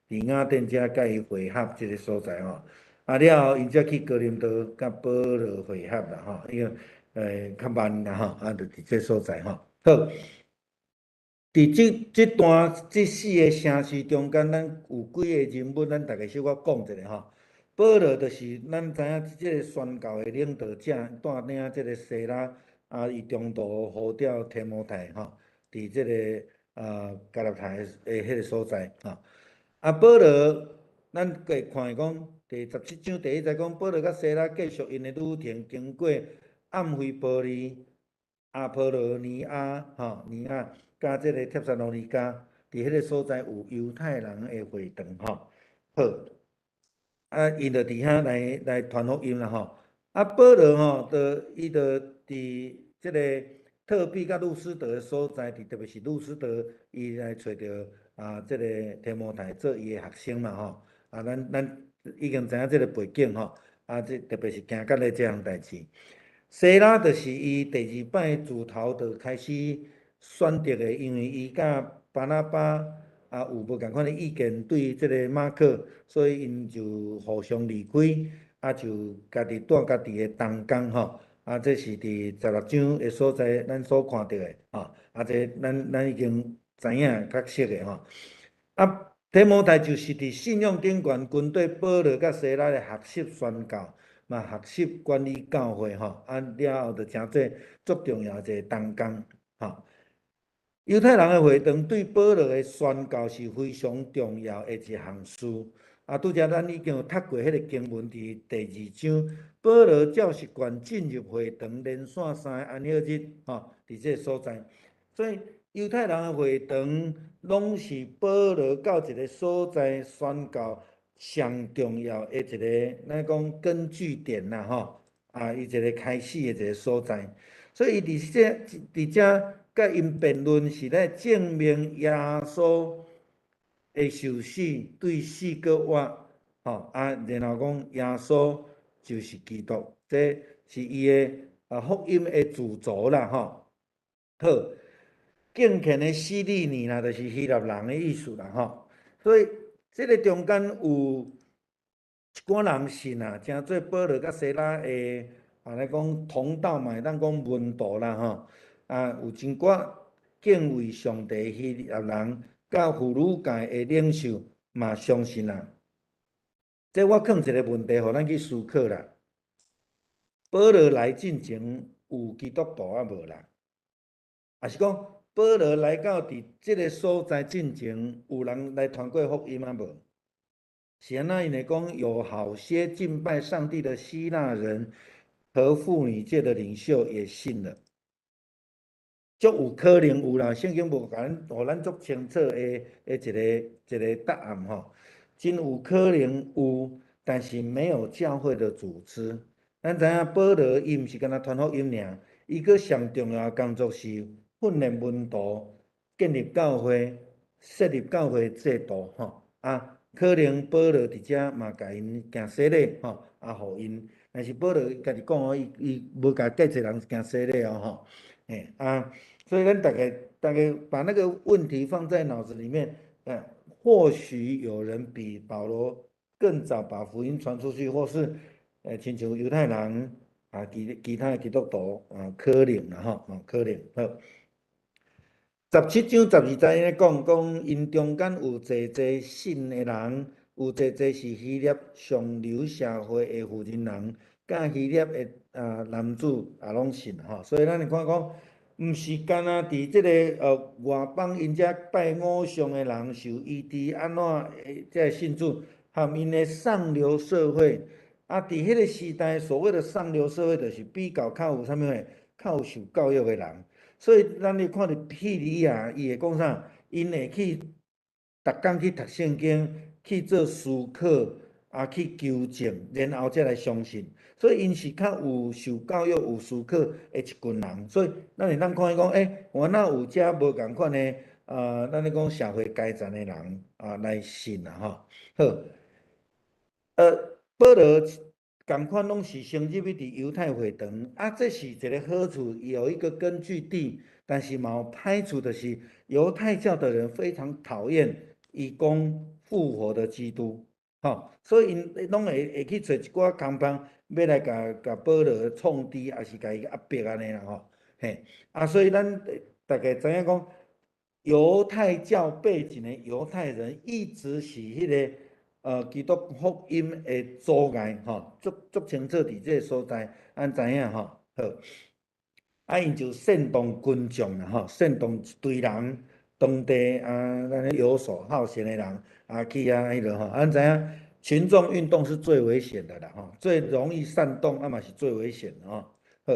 佇雅典遮佮伊會合這个所在吼。啊，了後𪜶才去哥林多佮保羅會合啦吼，因為較慢啦吼，啊，就佇這所在吼。好，佇這段這四个城市中間，咱有幾个人物，咱逐家小可講一下吼。保羅就是咱知影這个宣教的領導者，帶領這个西拉，啊，伊中途呼召提摩太吼，佇這个加拉太的彼個所在吼。啊，保羅，咱過看講第17章第一節講，保羅佮西拉繼續𪜶的旅程，經過暗菲波利、阿波羅尼亞吼，尼亞，佮這个帖撒羅尼迦，佇彼个所在有猶太人的會堂吼。好，啊，𪜶就佇遐來傳福音啦吼。啊，保羅吼，就伊就佇這个特庇佮路司得的所在，佇特別是路司得，伊來揣著啊，這个提摩太做伊的學生嘛吼。啊，咱已經知影這个背景吼。啊，這特別是行割禮這項代誌。西拉就是伊第二擺自頭就開始選擇的，因為伊佮巴拿巴啊有無仝款的意見對這個馬可，所以𪜶就互相離開，啊就家己帶家己的同工吼，啊這是佇16章的所在，咱所看著的吼，啊這咱已經知影較熟的吼。啊，提摩太就是佇信仰頂懸跟綴保羅佮西拉來學習宣教，嘛學習管理教會吼，啊了後就成做足重要一个同工吼。猶太人的會堂對保羅的宣教是非常重要的一項事。啊，拄才咱已經有讀過彼个經文，佇第二章，保羅照習慣進入會堂，連續三个安息日，吼，佇這个所在。所以猶太人的會堂攏是保羅到一个所在宣教上重要的一个，咱講根據點啦，吼，啊，伊一個開始的一个所在。所以伊佇遮佮𪜶辯論是咧證明耶穌的受死對死閣活，吼啊，然後講耶穌就是基督，這是伊的福音的主軸啦，吼。好，敬虔的希利尼啦，就是希臘人的意思啦，吼。所以這个中間有一寡人信啊，成做保羅佮西拉的，啊來講同道嘛，會當講門徒啦，吼。啊，有真寡敬畏上帝希臘人，佮婦女界的領袖嘛相信啊。這我囥一个問題，予咱去思考啦。保羅來進前有基督徒抑無啦？抑是講保羅來到佇這个所在進前，有人來傳過福音抑無？是按怎？𪜶會講有好些敬拜上帝的希臘人和婦女界的領袖也信了。足有可能有啦，聖經無共咱，予咱足清楚的一個答案吼。真有可能有，但是沒有教會的組織。咱知影保羅伊毋是干焦傳福音爾，伊閣上重要的工作是訓練門徒、建立教會、設立教會制度吼。啊，可能保羅佇遮嘛共𪜶行洗禮吼，啊，予𪜶，但是保羅家己講哦，伊伊無共遮濟人行洗禮哦吼。嘿啊，所以咱逐家逐家把那個問題放在腦子裡面，或許有人比保羅更早把福音傳出去，或是親像猶太人啊，其其他的基督徒啊，可能啦吼，哦，可能好。17章12節咧講，講𪜶中間有濟濟信的人，有濟濟是希臘上流社會的婦人人，佮希臘的啊男子也攏信吼。所以咱會看講，毋是干焦佇這個外邦𪜶遮拜偶像的人受醫治按怎的這个信主，含𪜶的上流社會啊，佇彼個時代所謂的上流社會，就是比較較有啥物貨，較有受教育的人。所以咱咧看著庇哩亞，伊會講啥？𪜶會去逐工去讀聖經，去做思考，啊去求證，然後才來相信。所以𪜶是較有受教育、有思考的一群人。所以咱會當看伊講，欸，原來有遮無仝款的，咱咧講社會階層的人啊來信啊吼。好，保羅仝款攏是先入去佇猶太會堂，啊，這是一個好處，有一個根據地，但是嘛有歹處，就是猶太教的人非常討厭伊講復活的基督，吼，所以𪜶攏會會去揣一寡空方，欲來共共保羅創治，抑是共伊壓迫按呢啦吼，嘿，啊，所以咱逐家知影講，猶太教背景的猶太人一直是彼個基督福音的阻礙，吼，足足清楚佇這个所在，咱知影吼，好，啊，𪜶就煽動群眾啦，吼，煽動一堆人，當地啊，咱咧遊手好閒的人啊，去遐彼落吼，咱知影群眾運動是最危險的啦，吼，最容易煽動，啊嘛是最危險的吼。好，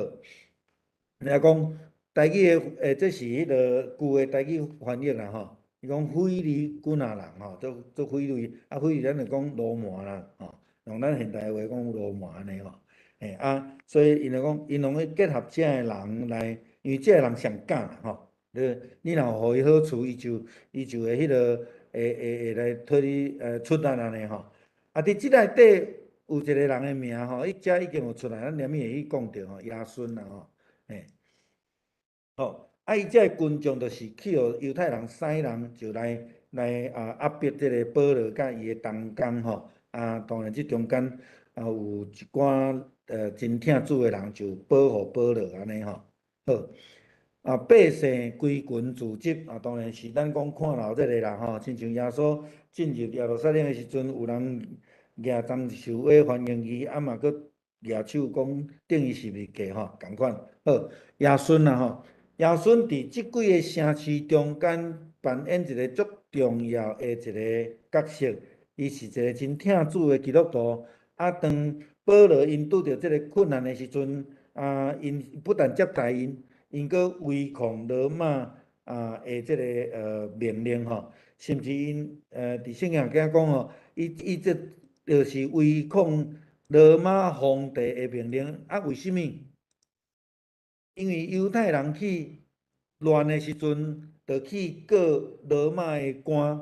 來講台語的，這是彼个舊的台語翻譯啦，吼。伊講非利郡仔人吼，做做非利，啊非利咱就講流氓啦，吼，用咱現代話講流氓按呢吼，嘿啊，所以𪜶就講，𪜶攏去結合遮个人來，因為這个人上敢啦，吼，你你若予伊好處，伊就伊就會彼个會會會來替你出力按呢吼。啊，佇這內底有一個人的名吼，伊遮已經有出來，咱連面會去講著吼，亞孫啦吼，嘿，好。啊！伊這个群眾就是去予猶太人使人，就來來啊壓迫這個保羅佮伊的同工吼。啊，當然這中間啊有一寡真疼主的人就保護保羅按呢吼。好，啊，百姓規群聚集啊，當然是咱講看鬧這个啦吼。親像耶穌進入耶路撒冷的時陣，有人舉棕樹葉歡迎伊，啊嘛閣舉手講釘伊十字架吼，仝款。好，亞孫啦吼。亞孫佇這幾个城市中間扮演一個足重要的一个角色，伊是一個真疼主的基督徒。啊，當保羅𪜶拄著這个困難的時陣，啊，𪜶不但接待𪜶，𪜶閣違抗羅馬啊的這个命令吼，甚至𪜶佇聖經記講吼，伊伊這就是違抗羅馬皇帝的命令。啊，為啥物？因為猶太人去亂的時陣，就去告羅馬的官，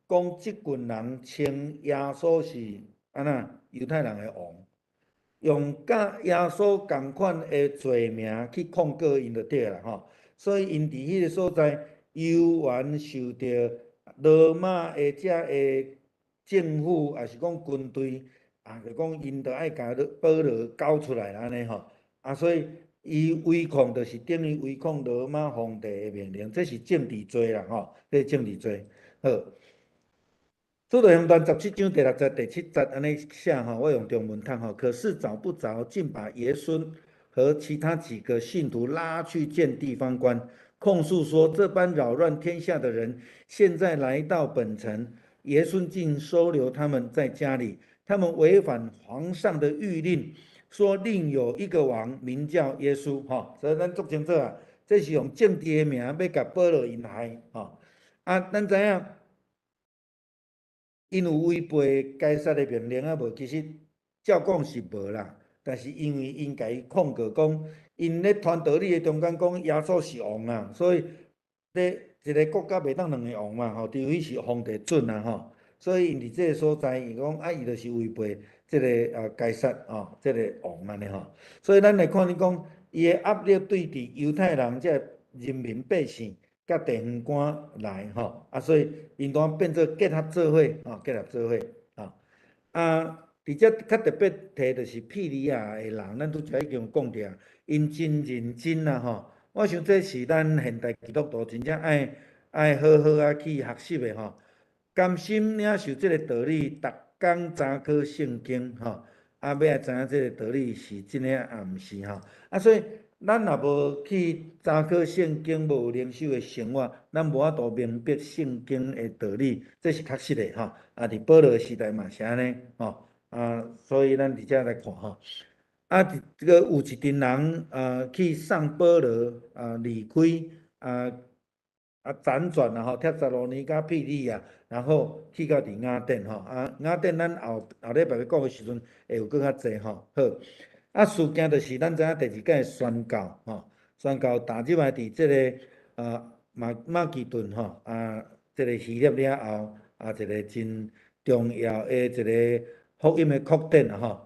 講這群人稱耶穌是按怎猶太人的王，用佮耶穌仝款的罪名去控告𪜶就對啦吼。所以𪜶佇彼个所在，猶原受著羅馬的遮个政府，抑是講軍隊，啊，就講𪜶著愛共保羅交出來按呢吼。啊，所以伊違抗就是等於違抗羅馬皇帝的命令，這是政治罪啦吼，這是政治罪。好，使徒行傳17章第六節、第七節按呢寫吼，我用中文讀吼。可是找不着，竟把耶孫和其他幾個信徒拉去見地方官，控訴說這般擾亂天下的人，現在來到本城，耶孫竟收留他們在家裡，他們違反皇上的諭令。說另有一個王名叫耶穌，吼，所以咱足清楚啊，這是用政治的名欲共保羅𪜶害，吼。啊，咱知影，𪜶有違背該撒的命令啊無？其實照講是無啦，但是因為𪜶共伊控告講， 𪜶咧傳道理的中間講耶穌是王啊，所以咧一个國家袂當兩个王嘛吼，除非是皇帝准啊吼。所以𪜶佇這个所在，伊講啊，伊就是違背這个啊該撒吼，這个王按呢吼。所以咱來看你講，伊的壓力對佇猶太人這人民百姓佮地方官來吼，啊，所以𪜶當變做結合做伙吼，結合做伙吼。啊，佇遮較特別提就是庇哩亞的人，咱拄才已經講著啊，𪜶真認真啊吼。我想這是咱現代基督徒真正愛愛好好仔去學習的吼。甘心領受這个道理，逐工查考聖經吼，啊，欲來知影這个道理是真的抑毋是吼。啊，所以咱若無去查考聖經，無有靈修的生活，咱無法度明白聖經的道理，這是確實的吼。啊，佇保羅時代嘛是按呢吼。啊，所以咱佇遮來看吼。啊，佇這个有一陣人啊去送保羅啊離開啊啊輾轉啊吼，帖撒羅尼迦、庇哩亞，然後去到佇雅典吼。啊，雅典咱後後禮拜欲講的時陣會有閣較濟吼。好，啊，事件就是咱知影第二擺的宣教吼，宣教踏入來佇這个啊馬馬其頓吼，啊，這个希臘了後，啊，一个真重要的一个福音的擴展啊吼。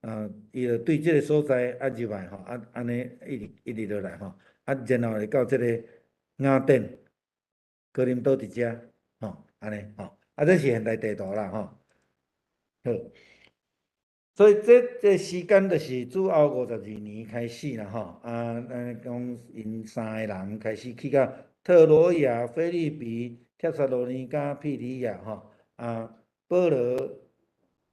啊，伊就對這个所在啊入來吼，啊按呢一直一直落來吼，啊然後會到這个雅典、哥林多佇遮吼，按呢吼，啊這是現代地圖啦吼。好，所以這這時間就是主後52年開始啦吼，啊，咱講𪜶三个人開始去到特羅亞、腓立比、帖撒羅尼迦、庇哩亞吼，啊，保羅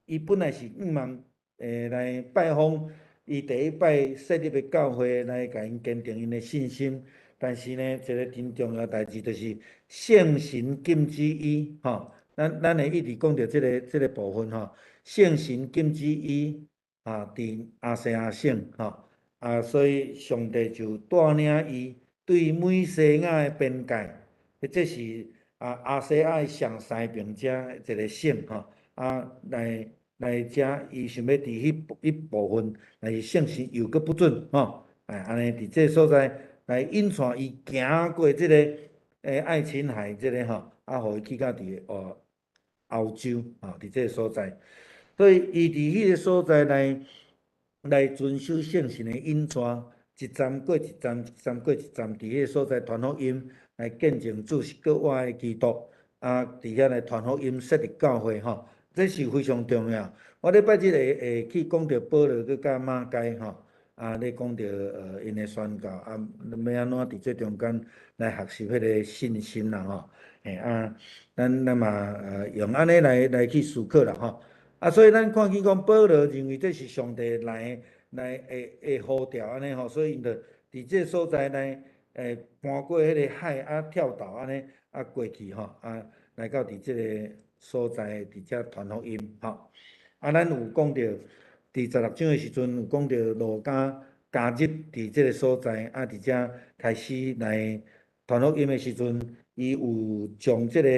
伊本來是向望會來拜訪伊第一擺設立的教會，來共𪜶堅定𪜶的信心。但是呢，一个真重要代誌就是聖神禁止伊吼。咱咱會一直講著這个這个部分吼，聖神禁止伊啊，佇亞細亞省吼啊，所以上帝就帶領伊對美西亞的邊界，這是啊亞細亞上西邊遮一个省吼啊來。來遮，伊想欲佇彼彼部分，但是聖神又閣不准吼，哎，按呢佇這个所在來引帶伊行過這个愛琴海這个吼，啊，予伊去到佇哦歐洲吼，佇這个所在，所以伊佇彼个所在來來遵守聖神的引帶，一站過一站，一站過一站，佇彼个所在傳福音，來見證主是閣活的基督，啊，佇遐來傳福音，設立教會吼。這是非常重要。我禮拜日會會去講著保羅閣佮馬該吼，啊，咧講著𪜶的宣教啊，欲按怎佇這中間來學習彼个信心啦吼。嘿啊，咱咱嘛用按呢來來去思考啦吼。啊，所以咱看見講保羅認為這是上帝來來會會呼召按呢吼，所以𪜶就佇這个所在來搬過彼个海啊，跳島按呢啊過去吼，啊來到佇這个所在佇遮傳福音吼。啊，咱有講著佇16章的時陣有講著路加加入佇這个所在，啊，佇遮開始來傳福音的時陣，伊有將這个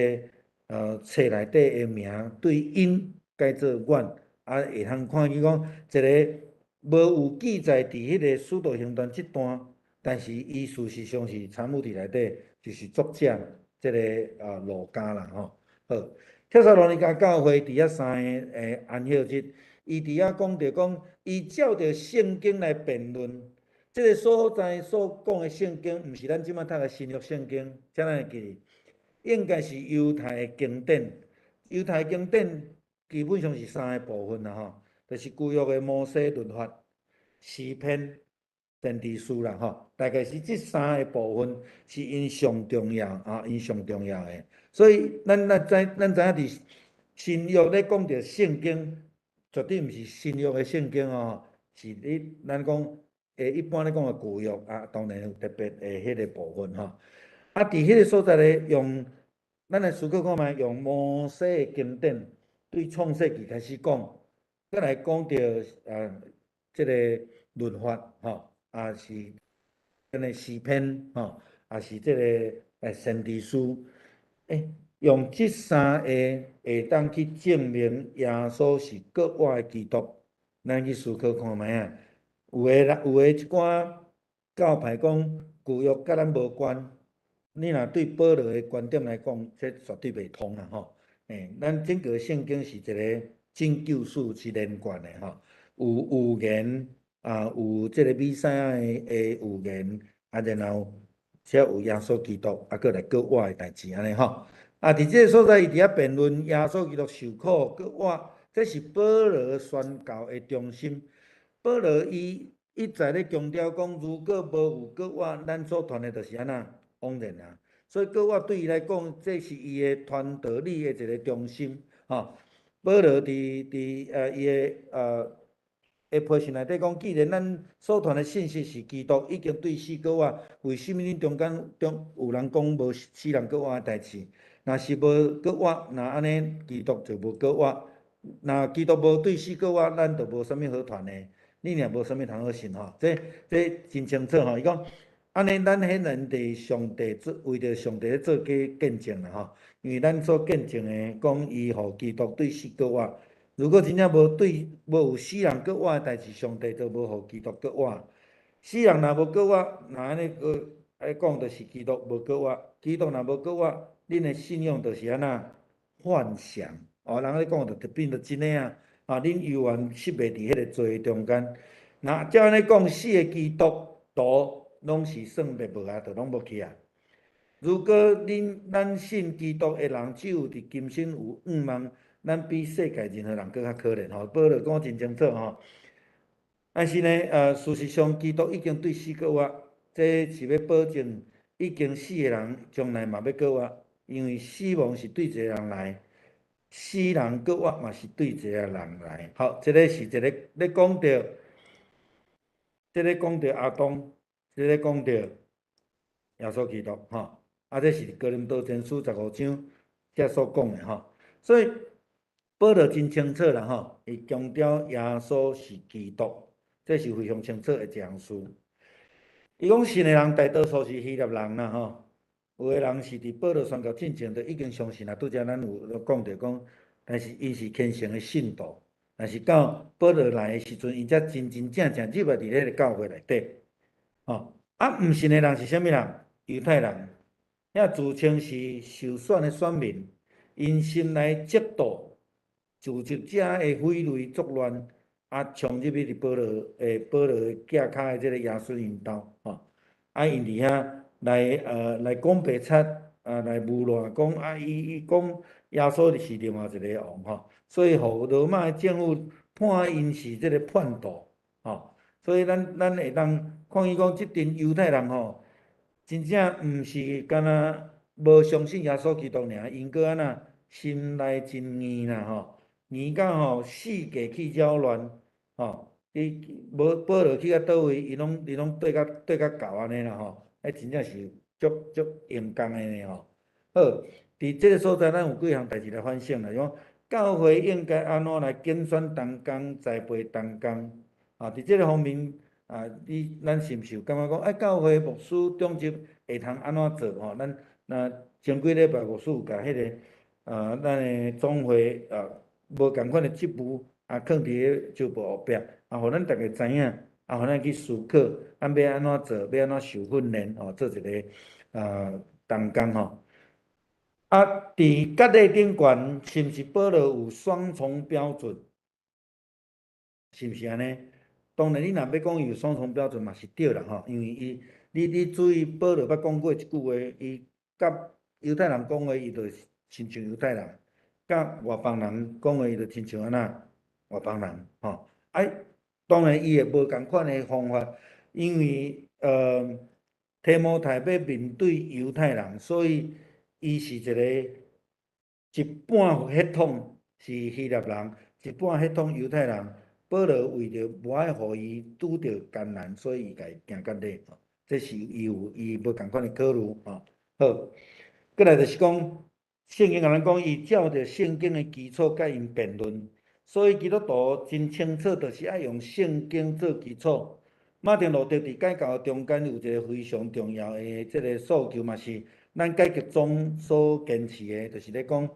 冊內底的名對𪜶改做阮，啊，會通看見講一个無有記載佇彼个使徒行傳這段，但是伊事實上是參與佇內底，就是作者這个路加啦吼。好，帖撒羅尼迦教會佇遐三个安息日，伊佇遐講著講，伊照著聖經來辯論，這个所在所講的聖經，毋是咱這擺讀的新約聖經，請咱會記得，應該是猶太的經典。猶太經典基本上是三个部分啦吼，就是舊約的摩西律法、詩篇、先知書啦吼，大概是這三个部分是𪜶上重要啊，𪜶上重要的。所以咱咱知咱知影佇新約咧講著聖經，絕對毋是新約的聖經哦，是你咱講一般咧講的舊約啊，當然有特別的彼个部分吼。啊，佇彼个所在咧，用咱來思考看覓，用摩西的經典對創世記開始講，閣來講著啊，這个律法吼，啊是咱的詩篇吼，啊是這个先知書，用這三个會當去證明耶穌是閣活的基督。咱去思考看覓啊？有的人有的一寡教派講舊約佮咱無關，你若對保羅的觀點來講，這絕對袂通啦吼。咱整個聖經是一個拯救史是連貫的吼，有預言啊，有這個彌賽亞的預言，啊，然後才有耶穌基督，啊，閣來閣活的代誌按呢吼。啊，佇這個所在，伊佇遐辯論耶穌基督受苦閣活，這是保羅宣教的中心。保羅伊一再咧強調講，如果無有閣活，咱所傳的就是按怎枉然啊。所以閣活對伊來講，這是伊的傳道理的一個中心。吼，保羅佇伊的批信內底講，既然咱所傳的信息是基督已經對死閣活，為啥物恁中間中有人講無死人閣活的代誌？若是無閣活，若按呢基督就無閣活。若基督無對死閣活，咱就無啥物好傳的。你也無啥物通好信吼，這真清楚吼。伊講，按呢，咱顯然佇上帝做，為著上帝咧做假見證啦吼。因為咱所見證的，講伊予基督對死閣活。如果真正無對，無有死人閣活的代誌，上帝就無予基督閣活。死人若無閣活，若按呢閣愛講，就是基督無閣活。基督若無閣活，恁的信仰就是按怎幻想。哦，人咧講就變做真的啊！啊，恁猶原失袂佇彼个罪中間。若照按呢講，死的基督徒攏是算滅無啊，就攏無去啊。如果恁咱信基督的人只有佇今生有向望，咱比世界任何人閣較可憐吼。保羅講真清楚吼。但是呢，事實上，基督已經對死閣活，這是欲保證已經死的人將來嘛欲閣活，因為死亡是對一個人來。死人閣活嘛是對一個人來。好，這个是一個咧講著，這个講著亞當，這个講著耶穌基督，吼。啊，這是哥林多前書15章遮所講的吼。所以保羅真清楚啦，吼，伊強調耶穌是基督，這是非常清楚的一項事。伊講信的人大多數是希臘人啦，吼。有的人是佇保羅宣教進前就已經相信啦，拄才咱有講著講，但是𪜶是虔誠的信徒，但是到保羅來的時陣，𪜶才真真正正入來佇彼个教會內底。吼，啊，毋信的人是啥物人？猶太人，遐自稱是受選的選民，𪜶心內嫉妒，組織者的匪類作亂，啊，衝入去佇保羅寄跤的這个耶穌𪜶兜，吼，啊，𪜶佇遐來講白賊，啊，來誣賴講啊，伊講耶穌是另外一个王吼，所以予羅馬的政府判𪜶是這个叛徒，吼，所以咱會當看見講，這陣猶太人吼，真正毋是干焦無相信耶穌基督爾，𪜶閣按怎心內真硬啦吼，硬到吼四界去擾亂，吼，伊無保羅去到佗位，伊攏對甲到按呢啦吼。彼真正是足足勇敢的呢吼。好，佇這个所在，咱有幾項代誌來反省啦。講教會應該按怎來揀選同工、栽培同工？啊，佇這个方面啊，你咱是毋是有感覺講，哎，教會牧師長執會通按怎做？吼，咱若前幾禮拜牧師有共彼个啊，咱的總會啊，無仝款的職務啊，囥佇咧週報後壁，啊，予咱逐家知影。啊，予咱去思考，咱欲按怎做，欲按怎受訓練，吼，做一个同工吼。啊，佇割禮頂懸，是毋是保羅有雙重標準？是毋是按呢？當然，你若欲講伊有雙重標準嘛是對啦吼，因為伊，你注意保羅捌講過一句話，伊佮猶太人講話，伊就親像猶太人；佮外邦人講話，伊就親像按怎外邦人吼。啊，當然，伊會無仝款的方法，因為提摩太欲面對猶太人，所以伊是一个一半血統是希臘人，一半血統猶太人。保羅為著無愛予伊拄著艱難，所以伊共伊行割禮。這是伊有伊無仝款的考慮吼。好，過來就是講，聖經共咱講，伊照著聖經的基礎佮𪜶辯論。所以基督徒真清楚，就是愛用聖經做基礎。馬丁路德佇改教中間有一个非常重要的這个訴求，嘛是咱改革宗所堅持的，就是咧講，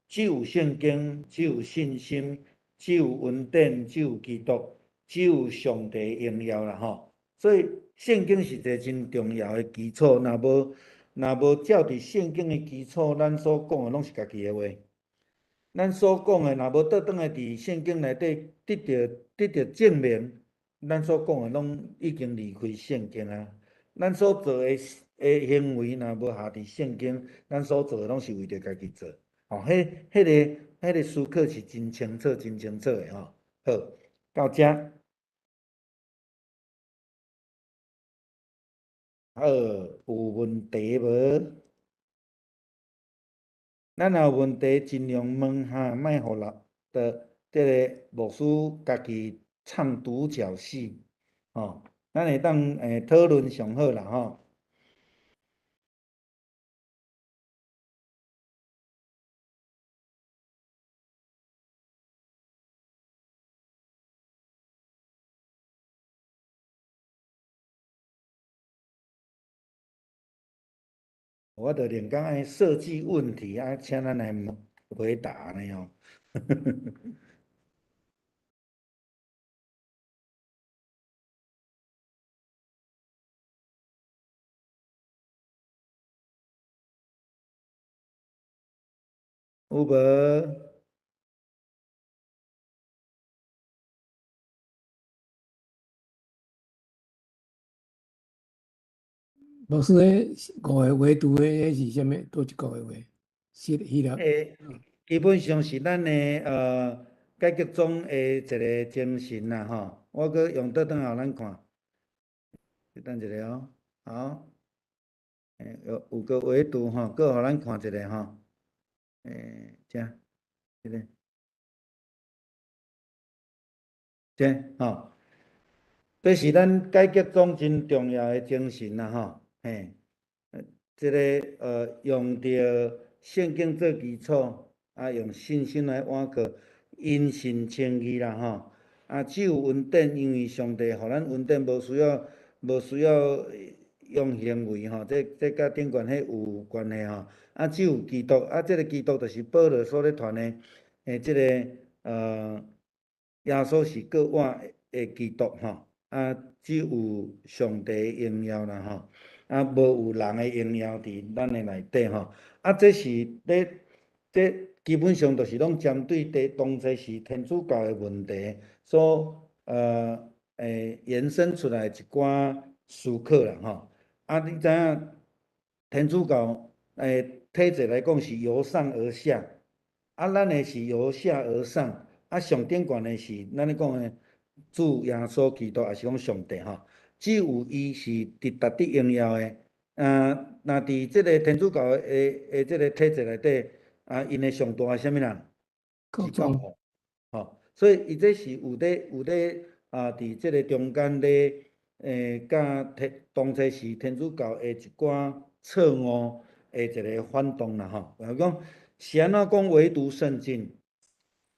只有聖經，只有信心，只有恩典，只有基督，只有上帝榮耀啦吼。所以聖經是一个真重要的基礎，若無照佇聖經的基礎，咱所講的攏是家己的話。咱所講的若無倒轉來佇聖經內底得著證明，咱所講的攏已經離開聖經啊。咱所做的行為若無合佇聖經，咱所做的攏是為著家己做。吼，彼個思考是真清楚、真清楚的吼。好，到遮。好，有問題無？咱若有問題，盡量問哈，莫予人的這个牧師家己唱獨角戲，吼。咱會當討論上好啦，吼。我著連工愛設計問題啊，請咱來回答按呢吼。有無？
牧師，彼五个維度，彼是啥物？佗一個話？是彼個？
基本上是咱的改革宗的一个精神啦，吼。我閣用倒轉來予咱看。你等一下哦，好。有個維度吼，閣予咱看一下吼。這，這个，這吼，這是咱改革宗真重要的精神啦，吼。嘿，這个用著聖經做基礎，啊，用信心來倚靠，因信稱義啦，吼。啊，只有恩典，因為上帝予咱恩典，無需要用行為吼，這佮頂懸彼有關係吼。啊，只有基督，啊，這个基督就是保羅所咧傳的，這个耶穌是閣活的基督吼。啊，只有上帝的榮耀啦吼。啊，無有人的榮耀佇咱的內底吼。啊，這是咧，這基本上就是攏針對佇當初時天主教的問題所延伸出來一寡思考啦吼。啊，你知影天主教體制來講是由上而下，啊，咱的是由下而上，啊，上頂懸的是咱咧講的主耶穌基督，也是講上帝吼。只有伊是直達得榮耀的。啊，若佇這个天主教的這个體制內底，啊，𪜶的上大是啥物人？是教皇。吼，所以伊這是有咧啊，佇這个中間咧，佮天當初是天主教的一寡錯誤的一个反動啦，吼。比如講，是按怎講唯獨聖經？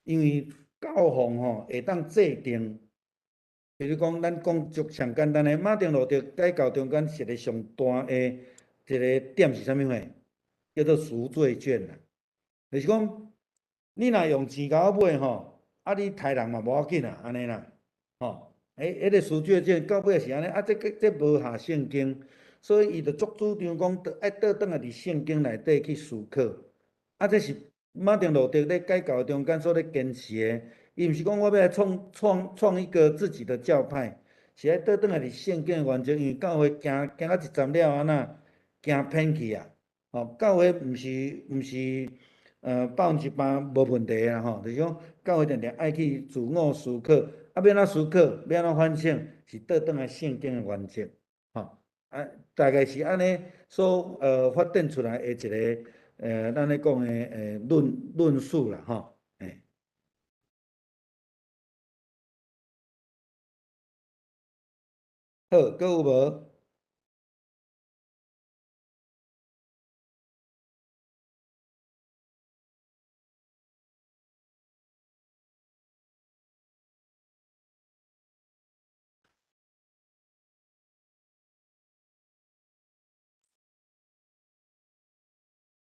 因為教皇吼會當制定。比如講，咱講足上簡單的，馬丁路德改教中間一个上大的一个點是啥物貨？叫做贖罪券啦。就是講，你若用錢共我買吼，啊你刣人嘛無要緊啊，按呢啦，吼。彼个贖罪券到尾是按呢，啊這無合聖經，所以伊就足主張講，愛倒轉來佇聖經內底去思考。啊，這是馬丁路德咧改教中間所咧堅持的。伊毋是講我欲來創一個自己的教派，是愛倒轉來佇聖經的原則，因為教會行行到一站了按怎，行偏去啊！吼，教會毋是100%無問題的啦吼，就是講教會定定愛去自我思考，啊，欲按怎思考，欲按怎反省，是倒轉來聖經的原則，吼，啊，大概是按呢所發展出來的一个咱咧講的論述啦，吼。好，閣有無？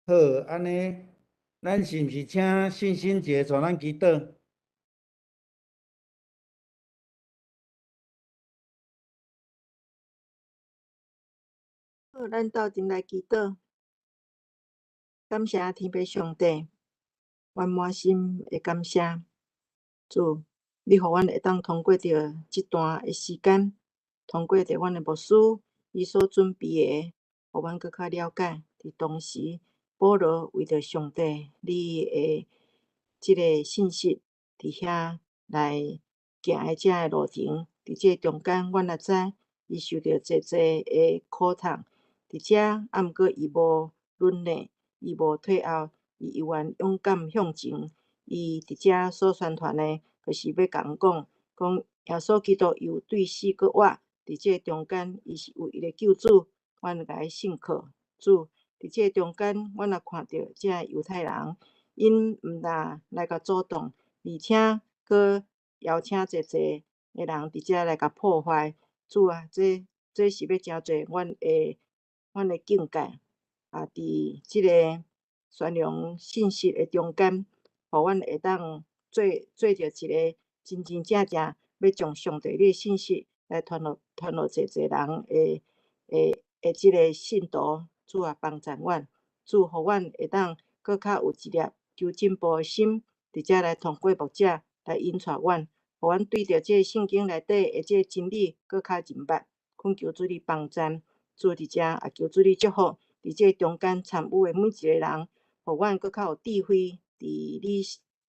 好，按呢，咱是毋是請信心姐帶咱祈禱？
好，咱鬥陣來祈禱，感謝天父上帝，阮滿心的感謝。主，你予阮會當通過著這段的時間，通過著阮的牧師伊所準備的，予阮閣較了解。佇當時，保羅為著上帝你的這个信息，佇遐來行的這个路程，佇這个中間，阮也知伊受著濟濟的苦痛。佇遮，啊，毋過伊無軟弱，伊無退後，伊猶原勇敢向前。伊佇遮所宣傳的，就是欲共人講，講耶穌基督伊有對死閣活，佇這个中間，伊是唯一的救主，阮共伊信靠主。佇這個中間，阮也看著這个猶太人，𪜶毋但來共阻擋，而且閣邀請濟濟的人佇遮來共破壞。主啊，這是欲誠濟阮的境界。啊，佇這个宣揚信息的中間，予阮會當做著一个真真正正欲將上帝的信息來傳予濟濟人的這个信徒。主啊，幫助阮，主予阮會當閣較有一粒求進步的心，佇遮來通過牧者來引帶阮，予阮對著這个聖經內底的這个真理閣較認捌。懇求主你幫助，主佇遮也求主你祝福，佇這個中間參與的每一个人，予阮閣較有智慧，佇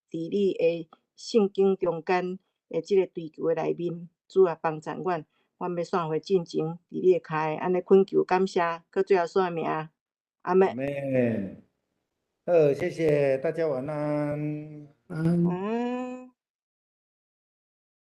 你的聖經中間的這个追求的內面，主啊幫助阮，阮欲散會進前，佇你的跤下，按呢懇求感謝，靠主耶穌的名，阿們。
阿們。好，謝謝大家，晚安。
安。
晚安。